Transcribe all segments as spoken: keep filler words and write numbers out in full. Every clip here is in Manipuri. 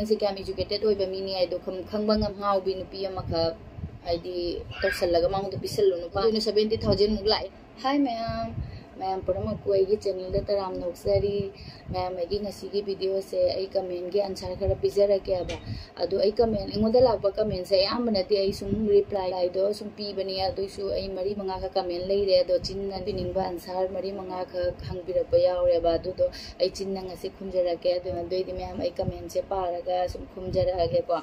ꯅꯪꯁꯦ ꯀꯌꯥꯝ educated ꯑꯣꯏꯕ ꯃꯤꯅꯤ ꯍꯥꯏꯗꯣ ꯈꯪ- ꯈꯪꯕ ꯉꯝ- ꯉꯥꯎꯕꯤ ꯅꯨꯄꯤ ꯑꯃꯈꯛ ꯍꯥꯏꯗꯤ ꯇꯧꯁꯜꯂꯒ ꯃꯉꯣꯟꯗ ꯄꯤꯁꯜꯂꯨ ꯅꯨꯄꯥ, ꯑꯗꯨꯅ seventy thousand ꯃꯨꯛ ꯂꯥꯛꯑꯦ꯫ Hi ꯃꯌꯥꯝ, ꯃꯌꯥꯝ ꯄꯨꯝꯅꯃꯛꯄꯨ ꯑꯩꯒꯤ channelꯗ ꯇꯔꯥꯝꯅ ꯑꯣꯛꯆꯔꯤ꯫ ꯃꯌꯥꯝ, ꯑꯩꯒꯤ ꯉꯁꯤꯒꯤ videoꯁꯦ ꯑꯩ commentꯀꯤ answer ꯈꯔ ꯄꯤꯖꯔꯛꯀꯦ ꯍꯥꯏꯕ꯫ ꯑꯗꯣ ꯑꯩ comment, ꯑꯩꯉꯣꯟꯗ ꯂꯥꯛꯄ commentꯁꯦ ꯑꯌꯥꯝꯕꯅꯗꯤ ꯑꯩ ꯁꯨꯝ replyꯗꯣ ꯁꯨꯝ ꯄꯤꯕꯅꯤ꯫ ꯑꯗꯨꯏꯁꯨ ꯑꯩ ꯃꯔꯤ ꯃꯉꯥꯈꯛ comment ꯂꯩꯔꯦ, ꯑꯗꯣ ꯆꯤꯟꯅ ꯄꯤꯅꯤꯡꯕ answer ꯃꯔꯤ ꯃꯉꯥꯈꯛ ꯍꯪꯕꯤꯔꯛꯄ ꯌꯥꯎꯔꯦꯕ꯫ ꯑꯗꯨꯗꯣ ꯑꯩ ꯆꯤꯟꯅ ꯉꯁꯤ ꯈꯨꯝꯖꯔꯛꯀꯦ꯫ ꯑꯗꯨ ꯑꯗꯨꯏꯗꯤ ꯃꯌꯥꯝ, ꯑꯩ commentꯁꯦ ꯄꯥꯔꯒ ꯁꯨꯝ ꯈꯨꯝꯖꯔꯛꯑꯒꯦꯀꯣ꯫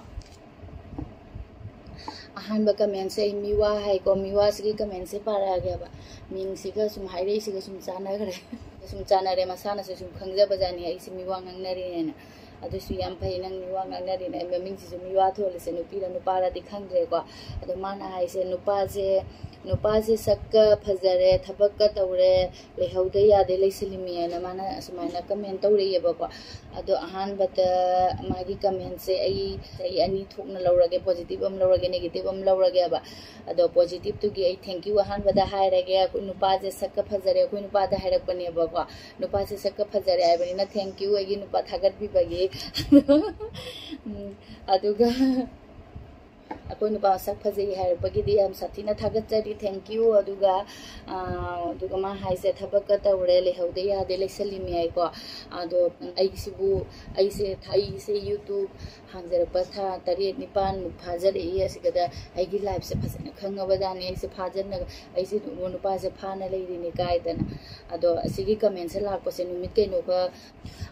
ꯑꯍꯥꯟꯕ commentꯁꯦ ꯑꯩ ꯃꯤꯋꯥ ꯍꯥꯏꯀꯣ, ꯃꯤꯋꯥꯁꯤꯒꯤ commentꯁꯦ ꯄꯥꯔꯛꯑꯒꯦꯕ꯫ ꯃꯤꯡꯁꯤꯒ ꯁꯨꯝ ꯍꯥꯏꯔꯛꯏꯁꯤꯒ ꯁꯨꯝ ꯆꯥꯟꯅꯈ꯭ꯔꯦ꯫ ꯁꯨꯝ ꯆꯥꯟꯅꯔꯦ, ꯃꯁꯥꯅꯁꯨ ꯁꯨꯝ ꯈꯪꯖꯕꯖꯥꯠꯅꯤ ꯑꯩꯁꯦ ꯃꯤꯋꯥ ꯉꯥꯡꯅꯔꯤꯅꯦꯅ꯫ ꯑꯗꯨꯁꯨ ꯌꯥꯝ ꯐꯩ, ꯅꯪ ꯃꯤꯋꯥ ꯉꯥꯡꯅꯔꯤꯅꯦ꯫ ꯑꯩ ꯃꯃꯤꯡꯁꯤꯁꯨ ꯃꯤꯋꯥ ꯊꯣꯜꯂꯤꯁꯦ ꯅꯨꯄꯤꯔ ꯅꯨꯄꯥꯔꯗꯤ ꯈꯪꯗ꯭ꯔꯦꯀꯣ꯫ ꯑꯗꯣ ꯃꯥꯅ ꯍꯥꯏꯁꯦ, ꯅꯨꯄꯥꯁꯦ, ꯅꯨꯄꯥꯁꯦ ꯁꯛꯀ ꯐꯖꯔꯦ, ꯊꯕꯛꯀ ꯇꯧꯔꯦ, ꯂꯩꯍꯧꯗ ꯌꯥꯗꯦ, ꯂꯩꯁꯤꯜꯂꯤꯃꯤ ꯍꯥꯏꯅ ꯃꯥꯅ ꯑꯁꯨꯃꯥꯏꯅ comment ꯇꯧꯔꯛꯑꯦꯕꯀꯣ꯫ ꯑꯗꯣ ꯑꯍꯥꯟꯕꯗ ꯃꯥꯒꯤ commentꯁꯦ ꯑꯩ, ꯑꯩ ꯑꯅꯤ ꯊꯣꯛꯅ ꯂꯧꯔꯒꯦ, positive ꯑꯃ ꯂꯧꯔꯒꯦ, negative ꯑꯃ ꯂꯧꯔꯒꯦꯕ꯫ ꯑꯗꯣ positiveꯇꯨꯒꯤ ꯑꯩ thank you ꯑꯍꯥꯟꯕꯗ ꯍꯥꯏꯔꯒꯦ꯫ ꯑꯩꯈꯣꯏ ꯅꯨꯄꯥꯁꯦ ꯁꯛꯀ ꯐꯖꯔꯦ, ꯑꯩꯈꯣꯏ ꯅꯨꯄꯥꯗ ꯍꯥꯏꯔꯛꯄꯅꯦꯕꯀꯣ꯫ ꯅꯨꯄꯥꯁꯦ ꯁꯛꯀ ꯐꯖꯔꯦ ꯍꯥꯏꯕꯅꯤꯅ thank you, ꯑꯩꯒꯤ ꯅꯨꯄꯥ ꯊꯥꯒꯠꯄꯤꯕꯒꯤ꯫ ꯎꯝ, ꯑꯗꯨꯒ ꯑꯩꯈꯣꯏ ꯅꯨꯄꯥ ꯁꯛ ꯐꯖꯩ ꯍꯥꯏꯔꯛꯄꯒꯤꯗꯤ ꯌꯥꯝ ꯁꯥꯊꯤꯅ ꯊꯥꯒꯠꯆꯔꯤ, thank you꯫ ꯑꯗꯨꯒ, ꯑꯥ, ꯑꯗꯨꯒ ꯃꯥ ꯍꯥꯏꯁꯦ, "ꯊꯕꯛꯀ ꯇꯧꯔꯦ, ꯂꯩꯍꯧꯗ ꯌꯥꯗꯦ, ꯂꯩꯁꯜꯂꯤꯃꯤ" ꯍꯥꯏꯀꯣ꯫ ꯑꯗꯣ ꯑꯩꯁꯤꯕꯨ, ꯑꯩꯁꯦ, ꯑꯩꯁꯦ YouTube ꯍꯥꯡꯖꯔꯛꯄ ꯊꯥ ꯇꯔꯦꯠ ꯅꯤꯄꯥꯟꯃꯨꯛ ꯐꯥꯖꯔꯛꯏ꯫ ꯑꯁꯤꯗ ꯑꯩꯒꯤ lifeꯁꯦ ꯐꯖꯅ ꯈꯪꯉꯕꯖꯥꯠꯅꯤ꯫ ꯑꯩꯁꯦ ꯐꯥꯖꯟꯅ, ꯑꯩꯁꯦ ꯅꯨꯄꯥꯁꯦ ꯐꯥꯅ ꯂꯩꯔꯤꯅꯤ ꯀꯥꯏꯗꯅ꯫ ꯑꯗꯣ ꯑꯁꯤꯒꯤ commentꯁꯦ ꯂꯥꯛꯄꯁꯦ ꯅꯨꯃꯤꯠ ꯀꯩꯅꯣꯒ,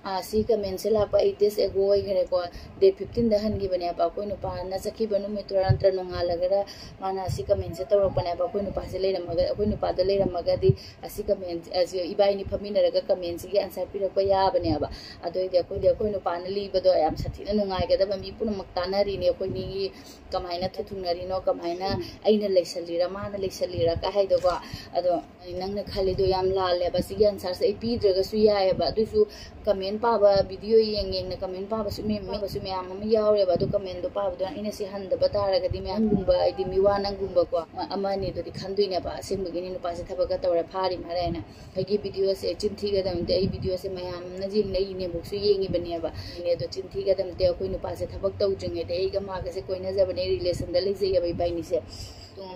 ꯑꯥ, ꯁꯤ commentꯁꯦ ꯂꯥꯛꯄ eight days ago ꯑꯣꯏꯈꯔꯦꯀꯣ꯫ Day fifteenꯗ ꯍꯟꯈꯤꯕꯅꯦꯕ꯫ ꯑꯩꯈꯣꯏ ꯅꯨꯄꯥꯅ ꯆꯠꯈꯤꯕ ꯅꯨꯃꯤꯠꯇꯨꯔ ꯅꯠꯇ꯭ꯔ ꯅꯣꯡꯉꯥꯜꯂꯒꯔ ꯃꯥꯅ ꯑꯁꯤ commentꯁꯦ ꯇꯧꯔꯛꯄꯅꯦꯕ꯫ ꯑꯩꯈꯣꯏ ꯅꯨꯄꯥꯁꯦ ꯂꯩꯔꯝꯃꯒ, ꯑꯩꯈꯣꯏ ꯅꯨꯄꯥꯗ ꯂꯩꯔꯝꯃꯒꯗꯤ ꯑꯁꯤ comment, ꯑꯁꯤ ꯏꯕꯥꯏꯅꯤ ꯐꯝꯃꯤꯟꯅꯔꯒ commentꯁꯤꯒꯤ answer ꯄꯤꯔꯛꯄ ꯌꯥꯕꯅꯦꯕ꯫ ꯑꯗꯨ ꯑꯣꯏꯗꯤ ꯑꯩꯈꯣꯏꯗꯤ ꯑꯩꯈꯣꯏ ꯅꯨꯄꯥꯅ ꯂꯤꯕꯗꯣ ꯌꯥꯝ ꯁꯥꯊꯤꯅ ꯅꯨꯡꯉꯥꯏꯒꯗꯕ, ꯃꯤ ꯄꯨꯝꯅꯃꯛ ꯇꯥꯟꯅꯔꯤꯅꯦ ꯑꯩꯈꯣꯏꯅꯤꯒꯤ ꯀꯃꯥꯏꯅ ꯊꯨ-, ꯊꯨꯡꯅꯔꯤꯅꯣ, ꯀꯃꯥꯏꯅ ꯑꯩꯅ ꯂꯩꯁꯜꯂꯤꯔ ꯃꯥꯅ ꯂꯩꯁꯜꯂꯤꯔ ꯀꯥ ꯍꯥꯏꯗꯣꯀꯣ꯫ ꯑꯗꯣ ꯅꯪꯅ ꯈꯜꯂꯤꯗꯣ ꯌꯥꯝ ꯂꯥꯜꯂꯦ꯫ ꯍꯥꯏꯕ ꯁꯤꯒꯤ answerꯁꯦ ꯑꯩ ꯄꯤꯗ꯭ꯔꯒꯁꯨ ꯌꯥꯏꯑꯕ꯫ ꯑꯗꯨꯁꯨ comment ꯄꯥꯕ, video ꯌꯦꯡ ꯌꯦꯡꯅ comment ꯄꯥꯕꯁꯨ ꯃꯤ-, ꯄꯥꯕꯁꯨ ꯃꯌꯥꯝ ꯑꯃ ꯌꯥꯎꯔꯦꯕ꯫ ꯑꯗꯣ commentꯗꯣ ꯄꯥꯕꯗꯣ ꯑꯩꯅ ꯁꯤ ꯍꯟꯗꯕ ꯇꯥꯔꯒꯗꯤ ꯃꯌꯥꯝꯒꯨꯝꯕ, ꯍꯥꯏꯗꯤ ꯃꯤꯋꯥ ꯅꯪꯒꯨꯝꯕꯀꯣ, ꯑꯃ ꯑꯅꯤꯗꯨꯗꯤ ꯈꯟꯗꯣꯏꯅꯦꯕ, "ꯑꯁꯦꯡꯕꯒꯤꯅꯤ ꯅꯨꯄꯥꯁꯦ ꯊꯕꯛꯀ ꯇꯧꯔ ꯐꯥꯔꯤ ꯃꯥꯜꯂꯦ" ꯍꯥꯏꯅ꯫ ꯑꯩꯒꯤ videoꯁꯦ ꯆꯤꯟ ꯊꯤꯒꯗꯕ ꯅꯠꯇꯦ, ꯑꯩ videoꯁꯦ ꯃꯌꯥꯝ ꯑꯃꯅ ꯌꯦꯡꯅꯩꯅꯦꯕꯨꯛꯁꯨ ꯌꯦꯡꯉꯤꯕꯅꯦꯕ꯫ ꯑꯗꯣ ꯆꯤꯟ ꯊꯤꯒꯗꯕ ꯅꯠꯇꯦ, ꯑꯩꯈꯣꯏ ꯅꯨꯄꯥꯁꯦ ꯊꯕꯛ ꯇꯧꯗ꯭ꯔꯤꯉꯩꯗ ꯑꯩꯒ ꯃꯥꯒꯁꯦ ꯀꯣꯏꯅꯖꯕꯅꯦ, relationꯗ ꯂꯩꯖꯩꯑꯕ ꯏꯕꯥꯏꯅꯤꯁꯦ꯫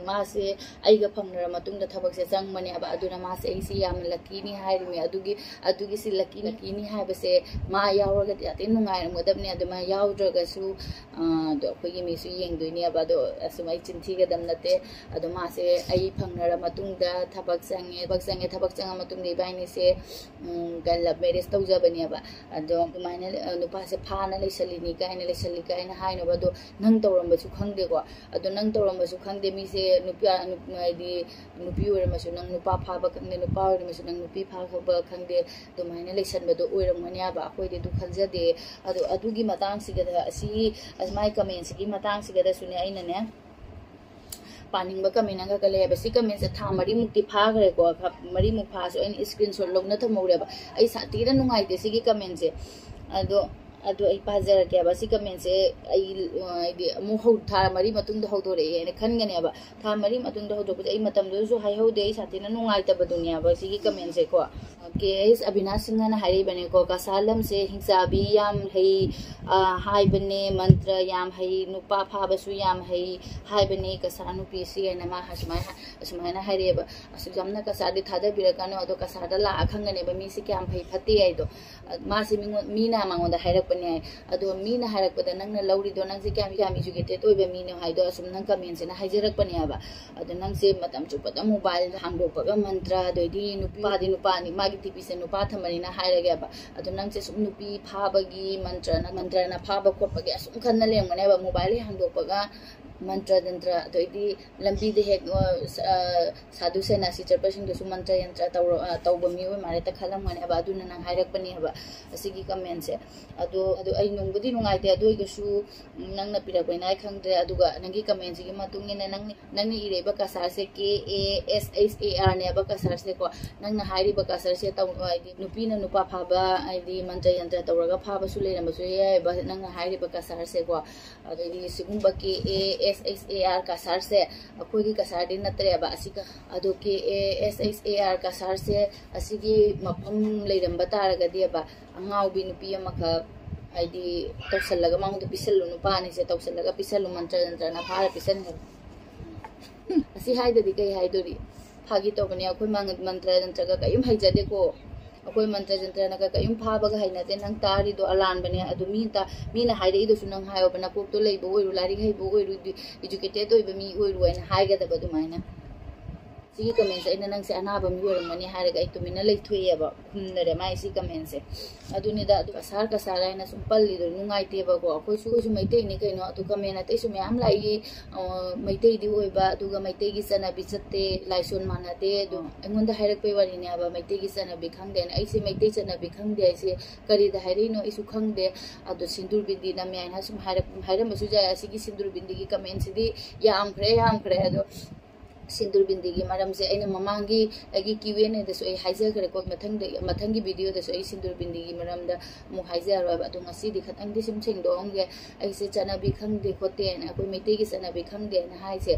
ꯃꯥꯁꯦ ꯑꯩꯒ ꯐꯪꯅꯔ ꯃꯇꯨꯡꯗ ꯊꯕꯛꯁꯦ ꯆꯪꯕꯅꯦꯕ꯫ ꯑꯗꯨꯅ ꯃꯥꯁꯦ ꯑꯩꯁꯦ ꯌꯥꯝꯅ luckyꯅꯤ ꯍꯥꯏꯔꯤꯃꯦ꯫ ꯑꯗꯨꯒꯤ, ꯑꯗꯨꯒꯤ ꯁꯤ lucky, luckyꯅꯤ ꯍꯥꯏꯕꯁꯦ ꯃꯥ ꯌꯥꯎꯔꯒꯗꯤ ꯌꯥꯝ ꯊꯤꯅ ꯅꯨꯡꯉꯥꯏꯔꯝꯒꯗꯕꯅꯦ꯫ ꯑꯗꯨ ꯃꯥ ꯌꯥꯎꯗ꯭ꯔꯒꯁꯨ, ꯑ, ꯑꯗꯣ ꯑꯩꯈꯣꯏꯒꯤ ꯃꯤꯁꯨ ꯌꯦꯡꯗꯣꯏꯅꯦꯕ꯫ ꯑꯗꯣ ꯑꯁꯨꯝ ꯑꯩ ꯆꯤꯟ ꯊꯤꯒꯗꯕ ꯅꯠꯇꯦ꯫ ꯑꯗꯣ ꯃꯥꯁꯦ ꯑꯩ ꯐꯪꯅꯔ ꯃꯇꯨꯡꯗ ꯊꯕꯛ ꯆꯪꯉꯦ, ꯊꯕꯛ ꯆꯪꯉꯦ, ꯊꯕꯛ ꯆꯪꯉ ꯃꯇꯨꯡꯗ ꯏꯕꯥꯏꯅꯤꯁꯦ, ꯎꯝ, ꯀ-, love marriage ꯇꯧꯖꯕꯅꯦꯕ꯫ ꯑꯗꯣ ꯑꯗꯨꯃꯥꯏꯅ, ꯑ, ꯅꯨꯄꯥꯁꯦ ꯐꯥꯅ ꯂꯩꯁꯜꯂꯤꯅꯤ ꯀꯥꯏꯅ, ꯂꯩꯁꯜꯂꯤ ꯀꯥꯏꯅ ꯍꯥꯏꯅꯕ, ꯑꯗꯣ ꯅꯪ ꯇꯧꯔꯝꯕꯁꯨ ꯈꯪꯗꯦꯀꯣ꯫ ꯑꯗꯣ ꯅꯪ ꯇꯧꯔꯝꯕꯁꯨ ꯈꯪꯗꯦ꯫ ꯃꯤꯁꯦ ꯅꯨꯄꯤ, ꯅꯨ-, ꯍꯥꯏꯗꯤ ꯅꯨꯄꯤ ꯑꯣꯏꯔꯝꯃꯁꯨ ꯅꯪ ꯅꯨꯄꯥ ꯐꯥꯕ ꯈꯪꯗꯦ, ꯅꯨꯄꯥ ꯑꯣꯏꯔꯝꯃꯁꯨ ꯅꯪ ꯅꯨꯄꯤ ꯐꯥꯕ ꯈꯪꯗꯦ, ꯑꯗꯨꯃꯥꯏꯅ ꯂꯩꯁꯟꯕꯗꯣ ꯑꯣꯏꯔꯝꯒꯅꯦꯕ꯫ ꯑꯩꯈꯣꯏꯗꯤ ꯑꯗꯨ ꯈꯟꯖꯗꯦ꯫ ꯑꯗꯣ ꯑꯗꯨꯒꯤ ꯃꯇꯥꯡꯁꯤꯒꯗ, ꯑꯁꯤ, ꯑꯁ, ꯃꯥꯏ commentꯁꯤꯒꯤ ꯃꯇꯥꯡꯁꯤꯒꯗꯁꯨꯅꯦ ꯑꯩꯅꯅꯦ ꯄꯥꯅꯤꯡꯕ comment ꯑꯃꯈꯛꯀ ꯂꯩꯌꯦꯕ꯫ ꯁꯤ commentꯁꯦ ꯊꯥ ꯃꯔꯤꯃꯨꯛꯇꯤ ꯐꯥꯈ꯭ꯔꯦꯀꯣ, ꯃꯔꯤꯃꯨꯛ ꯐꯥꯁꯨ ꯑꯩꯅ screenshot ꯂꯧꯅ ꯊꯝꯍꯧꯔꯦꯕ꯫ ꯑꯩ ꯁꯥꯊꯤꯅ ꯅꯨꯡꯉꯥꯏꯇꯦ ꯁꯤꯒꯤ commentꯁꯦ꯫ ꯑꯗꯣ, ꯑꯗꯣ ꯑꯩ ꯄꯥꯖꯔꯛꯀꯦꯕ꯫ ꯁꯤ commentꯁꯦ ꯑꯩ, ꯑ, ꯍꯥꯏꯗꯤ ꯑꯃꯨꯛ ꯍꯧ-, ꯊꯥ ꯃꯔꯤ ꯃꯇꯨꯡꯗ ꯍꯧꯗꯣꯔꯛꯑꯦ ꯍꯥꯏꯅ ꯈꯟꯒꯅꯦꯕ꯫ ꯊꯥ ꯃꯔꯤ ꯃꯇꯨꯡꯗ ꯍꯧꯗꯣꯛꯄꯁꯦ ꯑꯩ ꯃꯇꯝꯗꯨꯗꯁꯨ ꯍꯥꯏꯍꯧꯗꯦ꯫ ꯑꯩ ꯁꯥꯊꯤꯅ ꯅꯨꯡꯉꯥꯏꯇꯕꯗꯨꯅꯦꯕ ꯁꯤꯒꯤ commentꯁꯦꯀꯣ꯫ ꯀꯦ ꯑꯦꯁ ꯑꯕꯤꯅꯥꯁ ꯁꯤꯡꯍꯅ ꯍꯥꯏꯔꯛꯏꯕꯅꯦꯀꯣ, "ꯀꯁꯥ ꯂꯝꯁꯦ ꯍꯤꯡꯆꯥꯕꯤ ꯌꯥꯝ ꯍꯩ, ꯑ, ꯍꯥꯏꯕꯅꯦ, ꯃꯟꯇ꯭ꯔ ꯌꯥꯝ ꯍꯩ, ꯅꯨꯄꯥ ꯐꯥꯕꯁꯨ ꯌꯥꯝ ꯍꯩ ꯍꯥꯏꯕꯅꯦ ꯀꯁꯥ ꯅꯨꯄꯤꯁꯤ" ꯍꯥꯏꯅ ꯃꯥ ꯑꯁꯨꯃꯥꯏꯅ, ꯑꯁꯨꯃꯥꯏꯅ ꯍꯥꯏꯔꯛꯑꯦꯕ꯫ ꯑꯁꯨꯛ ꯌꯥꯝꯅ ꯀꯁꯥꯗꯤ ꯊꯥꯗꯕꯤꯔꯛꯀꯅꯨ, ꯑꯗꯣ ꯀꯁꯥꯗ ꯂꯥꯛꯑ ꯈꯪꯒꯅꯦꯕ ꯃꯤꯁꯤ ꯀꯌꯥꯝ ꯐꯩ ꯐꯠꯇꯦ ꯍꯥꯏꯗꯣ꯫ ꯃꯥꯁꯤ ꯃꯤꯉꯣꯟ-, ꯃꯤꯅ ꯃꯉꯣꯟꯗ ꯍꯥꯏꯔꯛꯄꯅꯦ ꯍꯥꯏ꯫ ꯑꯗꯣ ꯃꯤꯅ ꯍꯥꯏꯔꯛꯄꯗ ꯅꯪꯅ ꯂꯧꯔꯤꯗꯣ, ꯅꯪꯁꯦ ꯀꯌꯥꯝ, ꯀꯌꯥꯝ educated ꯑꯣꯏꯕ ꯃꯤꯅꯣ ꯍꯥꯏꯗꯣ ꯑꯁꯨꯝ ꯅꯪ commentꯁꯤꯅ ꯍꯥꯏꯖꯔꯛꯄꯅꯦ ꯍꯥꯏꯕ꯫ ꯑꯗꯣ ꯅꯪꯁꯦ ꯃꯇꯝ ꯆꯨꯞꯄꯗ mobile ꯍꯥꯡꯗꯣꯛꯄꯒ ꯃꯟꯇ꯭ꯔ, ꯑꯗꯩꯗꯤ ꯅꯨꯄꯥꯗꯤ ꯅꯨꯄꯥꯅꯤ, ꯃꯥꯒꯤ ꯗꯤ ꯄꯤꯁꯦ ꯅꯨꯄꯥ ꯊꯝꯕꯅꯤꯅ ꯍꯥꯏꯔꯒꯦꯕ꯫ ꯑꯗꯣ ꯅꯪꯁꯦ ꯁꯨꯝ ꯅꯨꯄꯤ ꯐꯥꯕꯒꯤ ꯃꯟꯇ꯭ꯔꯅ, ꯃꯟꯇ꯭ꯔꯅ ꯐꯥꯕ ꯈꯣꯠꯄꯒꯤ ꯑꯁꯨꯝ ꯈꯟꯅ ꯂꯩꯔꯝꯒꯅꯦꯕ꯫ Mobile ꯍꯦꯛ ꯍꯥꯡꯗꯣꯛꯄꯒ ꯃꯟꯇ꯭ꯔ ꯇꯟꯇ꯭ꯔ, ꯑꯗꯩꯗꯤ ꯂꯝꯕꯤꯗ ꯍꯦꯛ, ꯑ, ꯁ-, ꯑ, ꯁꯥꯙꯨ ꯁꯦꯅꯥꯁꯤ ꯆꯠꯄꯁꯤꯡꯗꯨꯁꯨ ꯃꯟꯇ꯭ꯔ ꯌꯟꯇ꯭ꯔ ꯇꯧꯔ-, ꯑ, ꯇꯧꯕ ꯃꯤ ꯑꯣꯏ ꯃꯥꯜꯂꯦ ꯍꯦꯛꯇ ꯈꯜꯂꯝꯒꯅꯤ ꯍꯥꯏꯕ꯫ ꯑꯗꯨꯅ ꯅꯪ ꯍꯥꯏꯔꯛꯄꯅꯤ ꯍꯥꯏꯕ ꯑꯁꯤꯒꯤ comment ꯁꯦ꯫ ꯑꯗꯣ, ꯑꯗꯣ ꯑꯩ ꯅꯨꯡꯕꯨꯗꯤ ꯅꯨꯡꯉꯥꯏꯇꯦ, ꯑꯗꯨ ꯑꯣꯏꯔꯒꯁꯨ, ꯎꯝ, ꯅꯪꯅ ꯄꯤꯔꯛꯄꯅꯤꯅ ꯑꯩ ꯈꯪꯗ꯭ꯔꯦ꯫ ꯑꯗꯨꯒ ꯅꯪꯒꯤ comment ꯁꯤꯒꯤ ꯃꯇꯨꯡ ꯏꯟꯅ ꯅꯪ, ꯅꯪꯅ ꯏꯔꯛꯏꯕ ꯀꯁꯥꯔꯁꯦ K A S H A R ꯅꯦꯕ, ꯀꯁꯥꯔꯁꯦꯀꯣ꯫ ꯅꯪꯅ ꯍꯥꯏꯔꯤꯕ ꯀꯁꯥꯔꯁꯦ ꯇꯧ-, ꯍꯥꯏꯗꯤ ꯅꯨꯄꯤꯅ ꯅꯨꯄꯥ ꯐꯥꯕ, ꯍꯥꯏꯗꯤ ꯃꯟꯇ꯭ꯔ ꯌꯟꯇ꯭ꯔ ꯇꯧꯔꯒ ꯐꯥꯕꯁꯨ ꯂꯩꯔꯝꯕꯁꯨ ꯌꯥꯏꯑꯕ, ꯅꯪꯅ ꯍꯥꯏꯔꯤꯕ ꯀꯁꯥꯔꯁꯦꯀꯣ꯫ ꯑꯗꯩꯗꯤ ꯁꯤꯒꯨꯝꯕ K A S H A R ꯀꯁꯥꯔꯁꯦ ꯑꯩꯈꯣꯏꯒꯤ ꯀꯁꯥꯔꯗꯤ ꯅꯠꯇ꯭ꯔꯦꯕ꯫ ꯑꯁꯤꯒ, ꯑꯗꯣ K A S H A R ꯀꯁꯥꯔꯁꯦ ꯑꯁꯤꯒꯤ ꯃꯐꯝ ꯂꯩꯔꯝꯕ ꯇꯥꯔꯒꯗꯤꯕ, ꯑꯉꯥꯎꯕꯤ ꯅꯨꯄꯤ ꯑꯃꯈꯛ, ꯍꯥꯏꯗꯤ, ꯇꯧꯁꯜꯂꯒ ꯃꯉꯣꯟꯗ ꯄꯤꯁꯜꯂꯨ, ꯅꯨꯄꯥ ꯑꯅꯤꯁꯦ ꯇꯧꯁꯜꯂꯒ ꯄꯤꯁꯜꯂꯨ, ꯃꯟꯇ꯭ꯔ ꯇꯟꯇ꯭ꯔꯅ ꯐꯥꯔ ꯄꯤꯁꯟꯈ꯭ꯔꯦ꯫ ꯑꯁꯤ ꯍꯥꯏꯗꯗꯤ ꯀꯩ ꯍꯥꯏꯗꯣꯔꯤ? ꯐꯥꯒꯤ ꯇꯧꯕꯅꯦ, ꯑꯩꯈꯣꯏ ꯃꯪ-, ꯃꯟꯇ꯭ꯔ ꯇꯟꯇ꯭ꯔꯒ ꯀꯔꯤꯝ ꯍꯩꯖꯗꯦꯀꯣ꯫ ꯑꯩꯈꯣꯏ ꯃꯟꯇ꯭ꯔ ꯇꯟꯇ꯭ꯔꯅꯒ ꯀꯔꯤꯝ ꯐꯥꯕꯒ ꯍꯩꯅꯗꯦ꯫ ꯅꯪ ꯇꯥꯔꯤꯗꯣ ꯑꯂꯥꯟꯕꯅꯦ꯫ ꯑꯗꯨ ꯃꯤ ꯇ-, ꯃꯤꯅ ꯍꯥꯏꯔꯛꯏꯗꯨꯁꯨ ꯅꯪ ꯍꯥꯏꯌꯣꯕ, ꯅꯀꯣꯛꯇꯣ ꯂꯩꯕ ꯑꯣꯏꯔꯣ, ꯂꯥꯏꯔꯤꯛ ꯍꯩꯕ ꯑꯣꯏꯔꯣ, educated ꯑꯣꯏꯕ ꯃꯤ ꯑꯣꯏꯔꯣ ꯍꯥꯏꯅ ꯍꯥꯏꯒꯗꯕ ꯑꯗꯨꯃꯥꯏꯅ꯫ ꯁꯤꯒꯤ comment ꯁꯦ ꯑꯩꯅ ꯅꯪꯁꯦ ꯑꯅꯥꯕ ꯃꯤ ꯑꯣꯏꯔꯝꯒꯅꯤ ꯍꯥꯏꯔꯒ ꯑꯩ ꯇꯨꯃꯤꯟꯅ ꯂꯩꯊꯣꯛꯑꯦꯕ, ꯈꯨꯝꯅꯔꯦ ꯃꯥꯏ ꯁꯤ comment ꯁꯦ꯫ ꯑꯗꯨꯅꯤꯗ, ꯑꯗꯨ ꯀꯁꯥꯔ ꯀꯁꯥꯔ ꯍꯥꯏꯅ ꯁꯨꯝ ꯄꯜꯂꯤꯗꯣ ꯅꯨꯡꯉꯥꯏꯇꯦꯕꯀꯣ꯫ ꯑꯩꯈꯣꯏꯁꯨ, ꯑꯩꯈꯣꯏꯁꯨ ꯃꯩꯇꯩꯅꯤ ꯀꯩꯅꯣ꯫ ꯑꯗꯨ comment ꯑꯇꯩꯁꯨ ꯃꯌꯥꯝ ꯂꯥꯛꯏ, ꯑ, ꯃꯩꯇꯩꯗꯤ ꯑꯣꯏꯕ, ꯑꯗꯨꯒ ꯃꯩꯇꯩꯒꯤ ꯆꯠꯅꯕꯤ ꯆꯠꯇꯦ, ꯂꯥꯏꯁꯣꯟ ꯃꯥꯟꯅꯗꯦ꯫ ꯑꯗꯣ ꯑꯩꯉꯣꯟꯗ ꯍꯥꯏꯔꯛꯄꯩ ꯋꯥꯔꯤꯅꯦ ꯍꯥꯏꯕ, ꯃꯩꯇꯩꯒꯤ ꯆꯠꯅꯕꯤ ꯈꯪꯗꯦꯅ꯫ ꯑꯩꯁꯦ ꯃꯩꯇꯩ ꯆꯠꯅꯕꯤ ꯈꯪꯗꯦ ꯍꯥꯏꯁꯦ ꯀꯔꯤꯗ ꯍꯥꯏꯔꯛꯏꯅꯣ ꯑꯩꯁꯨ ꯈꯪꯗꯦ꯫ ꯑꯗꯣ ꯁꯤꯟꯗꯨꯔ ꯕꯤꯟꯗꯤ ꯅꯝꯃꯦ ꯍꯥꯏꯅ ꯁꯨꯝ ꯍꯥꯏꯔꯛ-, ꯍꯥꯏꯔꯝꯕꯁꯨ ꯌꯥꯏ꯫ ꯑꯁꯤꯒꯤ ꯁꯤꯟꯗꯨꯔ ꯕꯤꯟꯗꯤꯒꯤ comment ꯁꯤꯗꯤ ꯌꯥꯝꯈ꯭ꯔꯦ, ꯌꯥꯝꯈ꯭ꯔꯦ꯫ ꯑꯗꯣ ꯁꯤꯟꯗꯨꯔ ꯕꯤꯟꯗꯤꯒꯤ ꯃꯔꯝꯁꯦ ꯑꯩꯅ ꯃꯃꯥꯡꯒꯤ ꯑꯩꯒꯤ Q and A ꯗꯁꯨ ꯑꯩ ꯍꯥꯏꯖꯈ꯭ꯔꯦꯀꯣ꯫ ꯃꯊꯪꯗ, ꯃꯊꯪꯒꯤ video ꯗꯁꯨ ꯑꯩ ꯁꯤꯟꯗꯨꯔ ꯕꯤꯟꯗꯤꯒꯤ ꯃꯔꯝꯗ ꯑꯃꯨꯛ ꯍꯥꯏꯖꯔꯣꯏꯕ꯫ ꯑꯗꯣ ꯉꯁꯤꯗꯤ ꯈꯇꯪꯗꯤ ꯁꯨꯝ ꯁꯦꯡꯗꯣꯛꯑꯝꯒꯦ꯫ ꯑꯩꯁꯦ ꯆꯠꯅꯕꯤ ꯈꯪꯗꯦ ꯈꯣꯠꯇꯦꯅ, ꯑꯩꯈꯣꯏ ꯃꯩꯇꯩꯒꯤ ꯆꯠꯅꯕꯤ ꯈꯪꯗꯦꯅ ꯍꯥꯏꯁꯦ,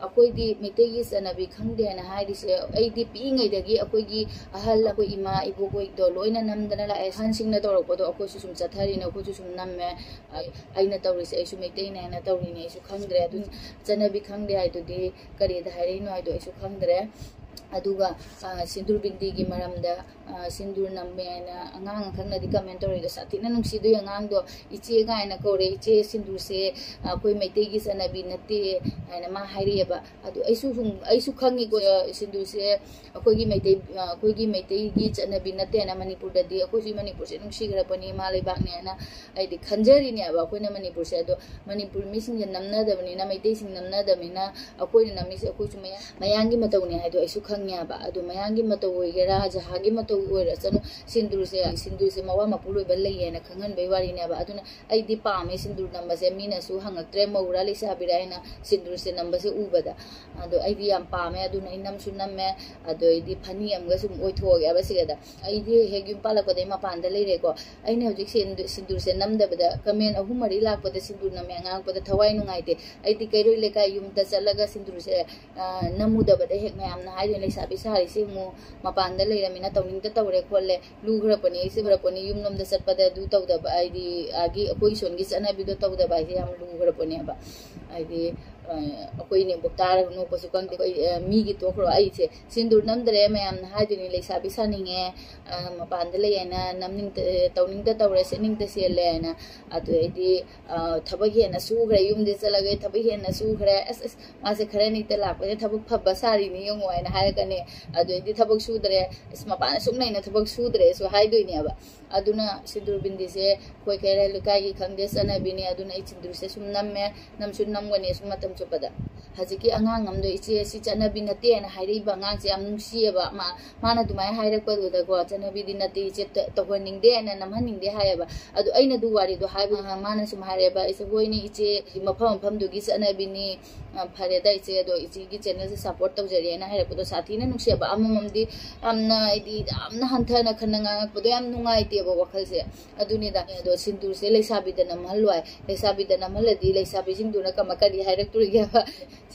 ꯑꯩꯈꯣꯏꯗꯤ ꯃꯩꯇꯩꯒꯤ ꯆꯠꯅꯕꯤ ꯈꯪꯗꯦꯅ ꯍꯥꯏꯔꯤꯁꯦ, ꯑꯩꯗꯤ ꯄꯤꯛꯏꯉꯩꯗꯒꯤ ꯑꯩꯈꯣꯏꯒꯤ ꯑꯍꯜ, ꯑꯩꯈꯣꯏ ꯏꯃꯥ ꯏꯕꯣꯛ ꯍꯣꯏꯗꯣ ꯂꯣꯏꯅ ꯅꯝꯗꯅ ꯂꯥꯛꯑꯦ꯫ ꯑꯍꯟꯁꯤꯡꯅ ꯇꯧꯔꯛꯄꯗꯣ ꯑꯩꯈꯣꯏꯁꯨ ꯁꯨꯝ ꯆꯠꯊꯔꯤꯅꯦ, ꯑꯩꯈꯣꯏꯁꯨ ꯁꯨꯝ ꯅꯝꯃꯦ꯫ ꯑꯩ-, ꯑꯩꯅ ꯇꯧꯔꯤꯁꯦ, ꯑꯩꯁꯨ ꯃꯩꯇꯩꯅꯦꯅ ꯇꯧꯔꯤꯅꯦ, ꯑꯩꯁꯨ ꯈꯪꯗ꯭ꯔꯦ꯫ ꯑꯗꯨ ꯆꯠꯅꯕꯤ ꯈꯪꯗꯦ ꯍꯥꯏꯗꯨꯗꯤ ꯀꯔꯤꯗ ꯍꯥꯏꯔꯛꯏꯅꯣ ꯍꯥꯏꯗꯣ ꯑꯩꯁꯨ ꯈꯪꯗ꯭ꯔꯦ꯫ ꯑꯗꯨꯒ ꯁꯤꯟꯗꯨꯔ ꯕꯤꯟꯗꯤꯒꯤ ꯃꯔꯝꯗ, ꯁꯤꯟꯗꯨꯔ ꯅꯝꯃꯦ ꯍꯥꯏꯅ ꯑꯉꯥꯡ ꯑꯃꯈꯛꯅꯗꯤ ꯀꯃꯦꯟ ꯇꯧꯔꯛꯏꯗꯣ, ꯁꯥꯊꯤꯅ ꯅꯨꯡꯁꯤꯗꯣꯏ ꯑꯉꯥꯡꯗꯣ, ꯏꯆꯦ ꯀꯥꯏꯅ ꯀꯧꯔꯦ, ꯏꯆꯦ ꯁꯤꯟꯗꯨꯔꯁꯦ ꯑꯩꯈꯣꯏ ꯃꯩꯇꯩꯒꯤ ꯆꯠꯅꯕꯤ ꯅꯠꯇꯦ ꯍꯥꯏꯅ ꯃꯥ ꯍꯥꯏꯔꯛꯑꯦꯕ꯫ ꯑꯗꯨ ꯑꯩꯁꯨ ꯁꯨꯝ, ꯑꯩꯁꯨ ꯈꯪꯉꯤꯀꯣ, ꯁꯤꯟꯗꯨꯔꯁꯦ ꯑꯩꯈꯣꯏꯒꯤ ꯃꯩꯇꯩ, ꯑꯩꯈꯣꯏꯒꯤ ꯃꯩꯇꯩꯒꯤ ꯆꯠꯅꯕꯤ ꯅꯠꯇꯦꯅ꯫ ꯃꯅꯤꯄꯨꯔꯗꯗꯤ ꯑꯩꯈꯣꯏꯁꯨ ꯃꯅꯤꯄꯨꯔꯁꯦ ꯅꯨꯡꯁꯤꯈ꯭ꯔꯕꯅꯤ, ꯏꯃꯥ ꯂꯩꯕꯥꯛꯅꯦꯅ ꯑꯩꯗꯤ ꯈꯟꯖꯔꯤꯅꯦꯕ ꯑꯩꯈꯣꯏꯅ ꯃꯅꯤꯄꯨꯔꯁꯦ꯫ ꯑꯗꯣ ꯃꯅꯤꯄꯨꯔ ꯃꯤꯁꯤꯡꯁꯦ ꯅꯝꯅꯗꯕꯅꯤꯅ, ꯃꯩꯇꯩꯁꯤꯡ ꯅꯝꯅꯗꯕꯅꯤꯅ, ꯑꯩꯈꯣꯏꯅ ꯅꯝꯃꯤꯁꯦ ꯑꯩꯈꯣꯏꯁꯨ ꯃꯌꯥꯡ, ꯃꯌꯥꯡꯒꯤ ꯃꯇꯧꯅꯦ ꯍꯥꯏꯗꯣ ꯑꯩꯁꯨ ꯈꯪꯉꯦꯕ꯫ ꯑꯗꯣ ꯃꯌꯥꯡꯒꯤ ꯃꯇꯧ ꯑꯣꯏꯒꯦꯔꯥ, ꯖꯍꯥꯒꯤ ꯃꯇꯧ ꯑꯣꯏꯔꯁꯅꯨ, ꯁꯤꯟꯗꯨꯔꯁꯦ, ꯁꯤꯟꯗꯨꯔꯁꯦ ꯃꯋꯥ ꯃꯄꯨ ꯂꯣꯏꯕ ꯂꯩꯌꯦꯅ ꯈꯪꯍꯟꯕꯩ ꯋꯥꯔꯤꯅꯦꯕ꯫ ꯑꯗꯨꯅ ꯑꯩꯗꯤ ꯄꯥꯝꯃꯦ ꯁꯤꯟꯗꯨꯔ ꯅꯝꯕꯁꯦ꯫ ꯃꯤꯅꯁꯨ ꯍꯪꯉꯛꯇ꯭ꯔꯦ, ꯃꯧꯔꯥ ꯂꯩꯁꯥꯕꯤꯔꯥ ꯍꯥꯏꯅ ꯁꯤꯟꯗꯨꯔꯁꯦ ꯅꯝꯕꯁꯦ ꯎꯕꯗ꯫ ꯑꯗꯣ ꯑꯩꯗꯤ ꯌꯥꯝ ꯄꯥꯝꯃꯦ, ꯑꯗꯨꯅ ꯑꯩ ꯅꯝꯁꯨ ꯅꯝꯃꯦ꯫ ꯑꯗꯣ ꯑꯩꯗꯤ ꯐꯅꯤ ꯑꯃꯒ ꯁꯨꯝ ꯑꯣꯏꯊꯣꯛꯑꯒꯦꯕ ꯁꯤꯗ꯫ ꯑꯩꯗꯤ ꯍꯦꯛ ꯌꯨꯝ ꯄꯥꯜꯂꯛꯄꯗꯩ ꯃꯄꯥꯟꯗ ꯂꯩꯔꯦꯀꯣ꯫ ꯑꯩꯅ ꯍꯧꯖꯤꯛ ꯁꯤꯟꯗꯨ-, ꯁꯤꯟꯗꯨꯔꯁꯦ ꯅꯝꯗꯕꯗ ꯀꯃꯦꯟ ꯑꯍꯨꯝ ꯃꯔꯤ ꯂꯥꯛꯄꯗ ꯁꯤꯟꯗꯨꯔ ꯅꯝꯃꯦ ꯉꯥꯡꯉꯛꯄꯗ ꯊꯋꯥꯏ ꯅꯨꯡꯉꯥꯏꯇꯦ꯫ ꯑꯩꯗꯤ ꯀꯩꯔꯣꯏ ꯂꯩꯀꯥꯏ ꯌꯨꯝꯗ ꯆꯠꯂꯒ ꯁꯤꯟꯗꯨꯔꯁꯦ, ꯑ, ꯅꯝꯃꯨꯗꯕꯗ ꯍꯦꯛ ꯃꯌꯥꯝꯅ ꯍꯥꯏꯗꯣꯏꯅꯦ, "ꯂꯩꯁꯥꯕꯤ ꯁꯥꯔꯤꯁꯤ ꯑꯃꯨꯛ ꯃꯄꯥꯟꯗ ꯂꯩꯔꯃꯤꯅ ꯇꯧꯅꯤꯡꯗ ꯇꯧꯔꯦ ꯈꯣꯠꯂꯦ, ꯂꯨꯈ꯭ꯔꯄꯣꯠꯅꯤ, ꯁꯤꯈ꯭ꯔꯄꯣꯠꯅꯤ, ꯌꯨꯝꯂꯣꯝꯗ ꯆꯠꯄꯗ ꯑꯗꯨ ꯇꯧꯗꯕ", ꯍꯥꯏꯗꯤ ꯑꯥꯒꯤ ꯑꯩꯈꯣꯏ ꯏꯁꯣꯟꯒꯤ ꯆꯠꯅꯕꯤꯗꯣ ꯇꯧꯗꯕ ꯍꯥꯏꯁꯦ ꯌꯥꯝ ꯂꯨꯈ꯭ꯔꯄꯣꯠꯅꯦꯕ꯫ ꯍꯥꯏꯗꯤ, ꯑ, ꯑꯩꯈꯣꯏ ꯏꯅꯦꯝꯕꯣꯛ ꯇꯥꯔꯒ ꯅꯣꯛꯄꯁꯨ ꯈꯪꯗꯦ꯫ ꯑꯩꯈꯣꯏ, ꯑ, ꯃꯤꯒꯤ ꯇꯣꯛꯈ꯭ꯔꯣ, ꯑꯩꯁꯦ ꯁꯤꯟꯗꯨꯔ ꯅꯝꯗ꯭ꯔꯦ ꯃꯌꯥꯝꯅ ꯍꯥꯏꯗꯣꯏꯅꯤ, "ꯂꯩꯁꯥꯕꯤ ꯁꯥꯅꯤꯡꯉꯦ, ꯑ, ꯃꯄꯥꯟꯗ ꯂꯩ ꯍꯥꯏꯅ ꯅꯝꯅꯤꯡꯗ, ꯇꯧꯅꯤꯡꯗ ꯇꯧꯔꯦ, ꯁꯦꯠꯅꯤꯡꯗ ꯁꯦꯠꯂꯦ" ꯍꯥꯏꯅ꯫ ꯑꯗꯨ ꯑꯩꯗꯤ, ꯑ, ꯊꯕꯛ ꯍꯦꯟꯅ ꯁꯨꯈ꯭ꯔꯦ, ꯌꯨꯝꯗ ꯆꯠꯂꯒ ꯊꯕꯛ ꯍꯦꯟꯅ ꯁꯨꯈ꯭ꯔꯦ, "ꯑꯁ, ꯑꯁ, ꯃꯥꯁꯦ ꯈꯔꯅꯤꯇ ꯂꯥꯛꯄꯁꯦ ꯊꯕꯛ ꯐꯕ ꯁꯥꯔꯤꯅꯤ ꯌꯦꯡꯉꯣ" ꯍꯥꯏꯅ ꯍꯥꯏꯔꯛꯀꯅꯤ꯫ ꯑꯗꯨ ꯑꯩꯗꯤ ꯊꯕꯛ ꯁꯨꯗ꯭ꯔꯦ, "ꯑꯁ, ꯃꯄꯥꯟ ꯑꯁꯨꯛ ꯅꯩꯅ ꯊꯕꯛ ꯁꯨꯗ꯭ꯔꯦꯁꯨ" ꯍꯥꯏꯗꯣꯏꯅꯦꯕ꯫ ꯑꯗꯨꯅ ꯁꯤꯟꯗꯨꯔ ꯕꯤꯟꯗꯤꯁꯦ ꯑꯩꯈꯣꯏ ꯀꯩꯔꯣꯏ ꯂꯩꯀꯥꯏꯒꯤ ꯈꯪꯗꯦ ꯆꯠꯅꯕꯤꯅꯤ꯫ ꯑꯗꯨꯅ ꯑꯩ ꯁꯤꯟꯗꯨꯔꯁꯦ ꯁꯨꯝ ꯅꯝꯃꯦ, ꯅꯝꯁꯨ ꯅꯝꯒꯅꯤ ꯑꯁꯨꯝ ꯃꯇꯝ ꯆꯨꯞꯄꯗ꯫ ꯍꯧꯖꯤꯛꯀꯤ ꯑꯉꯥꯡ ꯑꯃꯗꯣ "ꯏꯆꯦ, ꯁꯤ ꯆꯠꯅꯕꯤ ꯅꯠꯇꯦꯅ" ꯍꯥꯏꯔꯛꯏꯕ ꯑꯉꯥꯡꯁꯦ ꯌꯥꯝ ꯅꯨꯡꯁꯤꯌꯦꯕ꯫ ꯃꯥ, ꯃꯥꯅ ꯑꯗꯨꯃꯥꯏꯅ ꯍꯥꯏꯔꯛꯄꯗꯨꯗꯀꯣ, "ꯆꯠꯅꯕꯤꯗꯤ ꯅꯠꯇꯦ ꯏꯆꯦ, ꯇ-, ꯇꯧꯍꯟꯅꯤꯡꯗꯦꯅ, ꯅꯝꯍꯟꯅꯤꯡꯗꯦ" ꯍꯥꯏꯌꯦꯕ꯫ ꯑꯗꯨ ꯑꯩꯅ ꯑꯗꯨ ꯋꯥꯔꯤꯗꯣ ꯍꯥꯏꯕ, ꯃꯥꯅ ꯁꯨꯝ ꯍꯥꯏꯔꯛꯑꯦꯕ, "ꯑꯩꯁꯦ ꯍꯣꯏꯅꯦ ꯏꯆꯦ, ꯃꯐꯝ ꯃꯐꯝꯗꯨꯒꯤ ꯆꯠꯅꯕꯤꯅꯤ, ꯑ, ꯐꯔꯦꯗ ꯏꯆꯦ, ꯑꯗꯣ ꯏꯆꯦꯒꯤ ꯆꯦꯅꯦꯜꯁꯦ ꯁꯞꯄꯣꯔꯠ ꯇꯧꯖꯔꯤꯅ" ꯍꯥꯏꯔꯛꯄꯗꯣ ꯁꯥꯊꯤꯅ ꯅꯨꯡꯁꯤꯌꯦꯕ꯫ ꯑꯃꯃꯝꯗꯤ ꯌꯥꯝꯅ, ꯍꯥꯏꯗꯤ, ꯌꯥꯝꯅ ꯍꯟꯊꯅ ꯈꯟꯅ ꯉꯥꯡꯉꯛꯄꯗꯣ ꯌꯥꯝ ꯅꯨꯡꯉꯥꯏꯇꯦꯕ ꯋꯥꯈꯜꯁꯦ꯫ ꯑꯗꯨꯅꯤꯗ꯫ ꯑꯗꯣ ꯁꯤꯟꯗꯨꯔꯁꯦ ꯂꯩꯁꯥꯕꯤꯗ ꯅꯝꯍꯜꯂꯣꯏ꯫ ꯂꯩꯁꯥꯕꯤꯗ ꯅꯝꯍꯜꯂꯗꯤ ꯂꯩꯁꯥꯕꯤꯁꯤꯡꯗꯨꯅ ꯀꯃ-, ꯀꯔꯤ ꯍꯥꯏꯔꯛꯇꯣꯔꯤꯒꯦꯕ?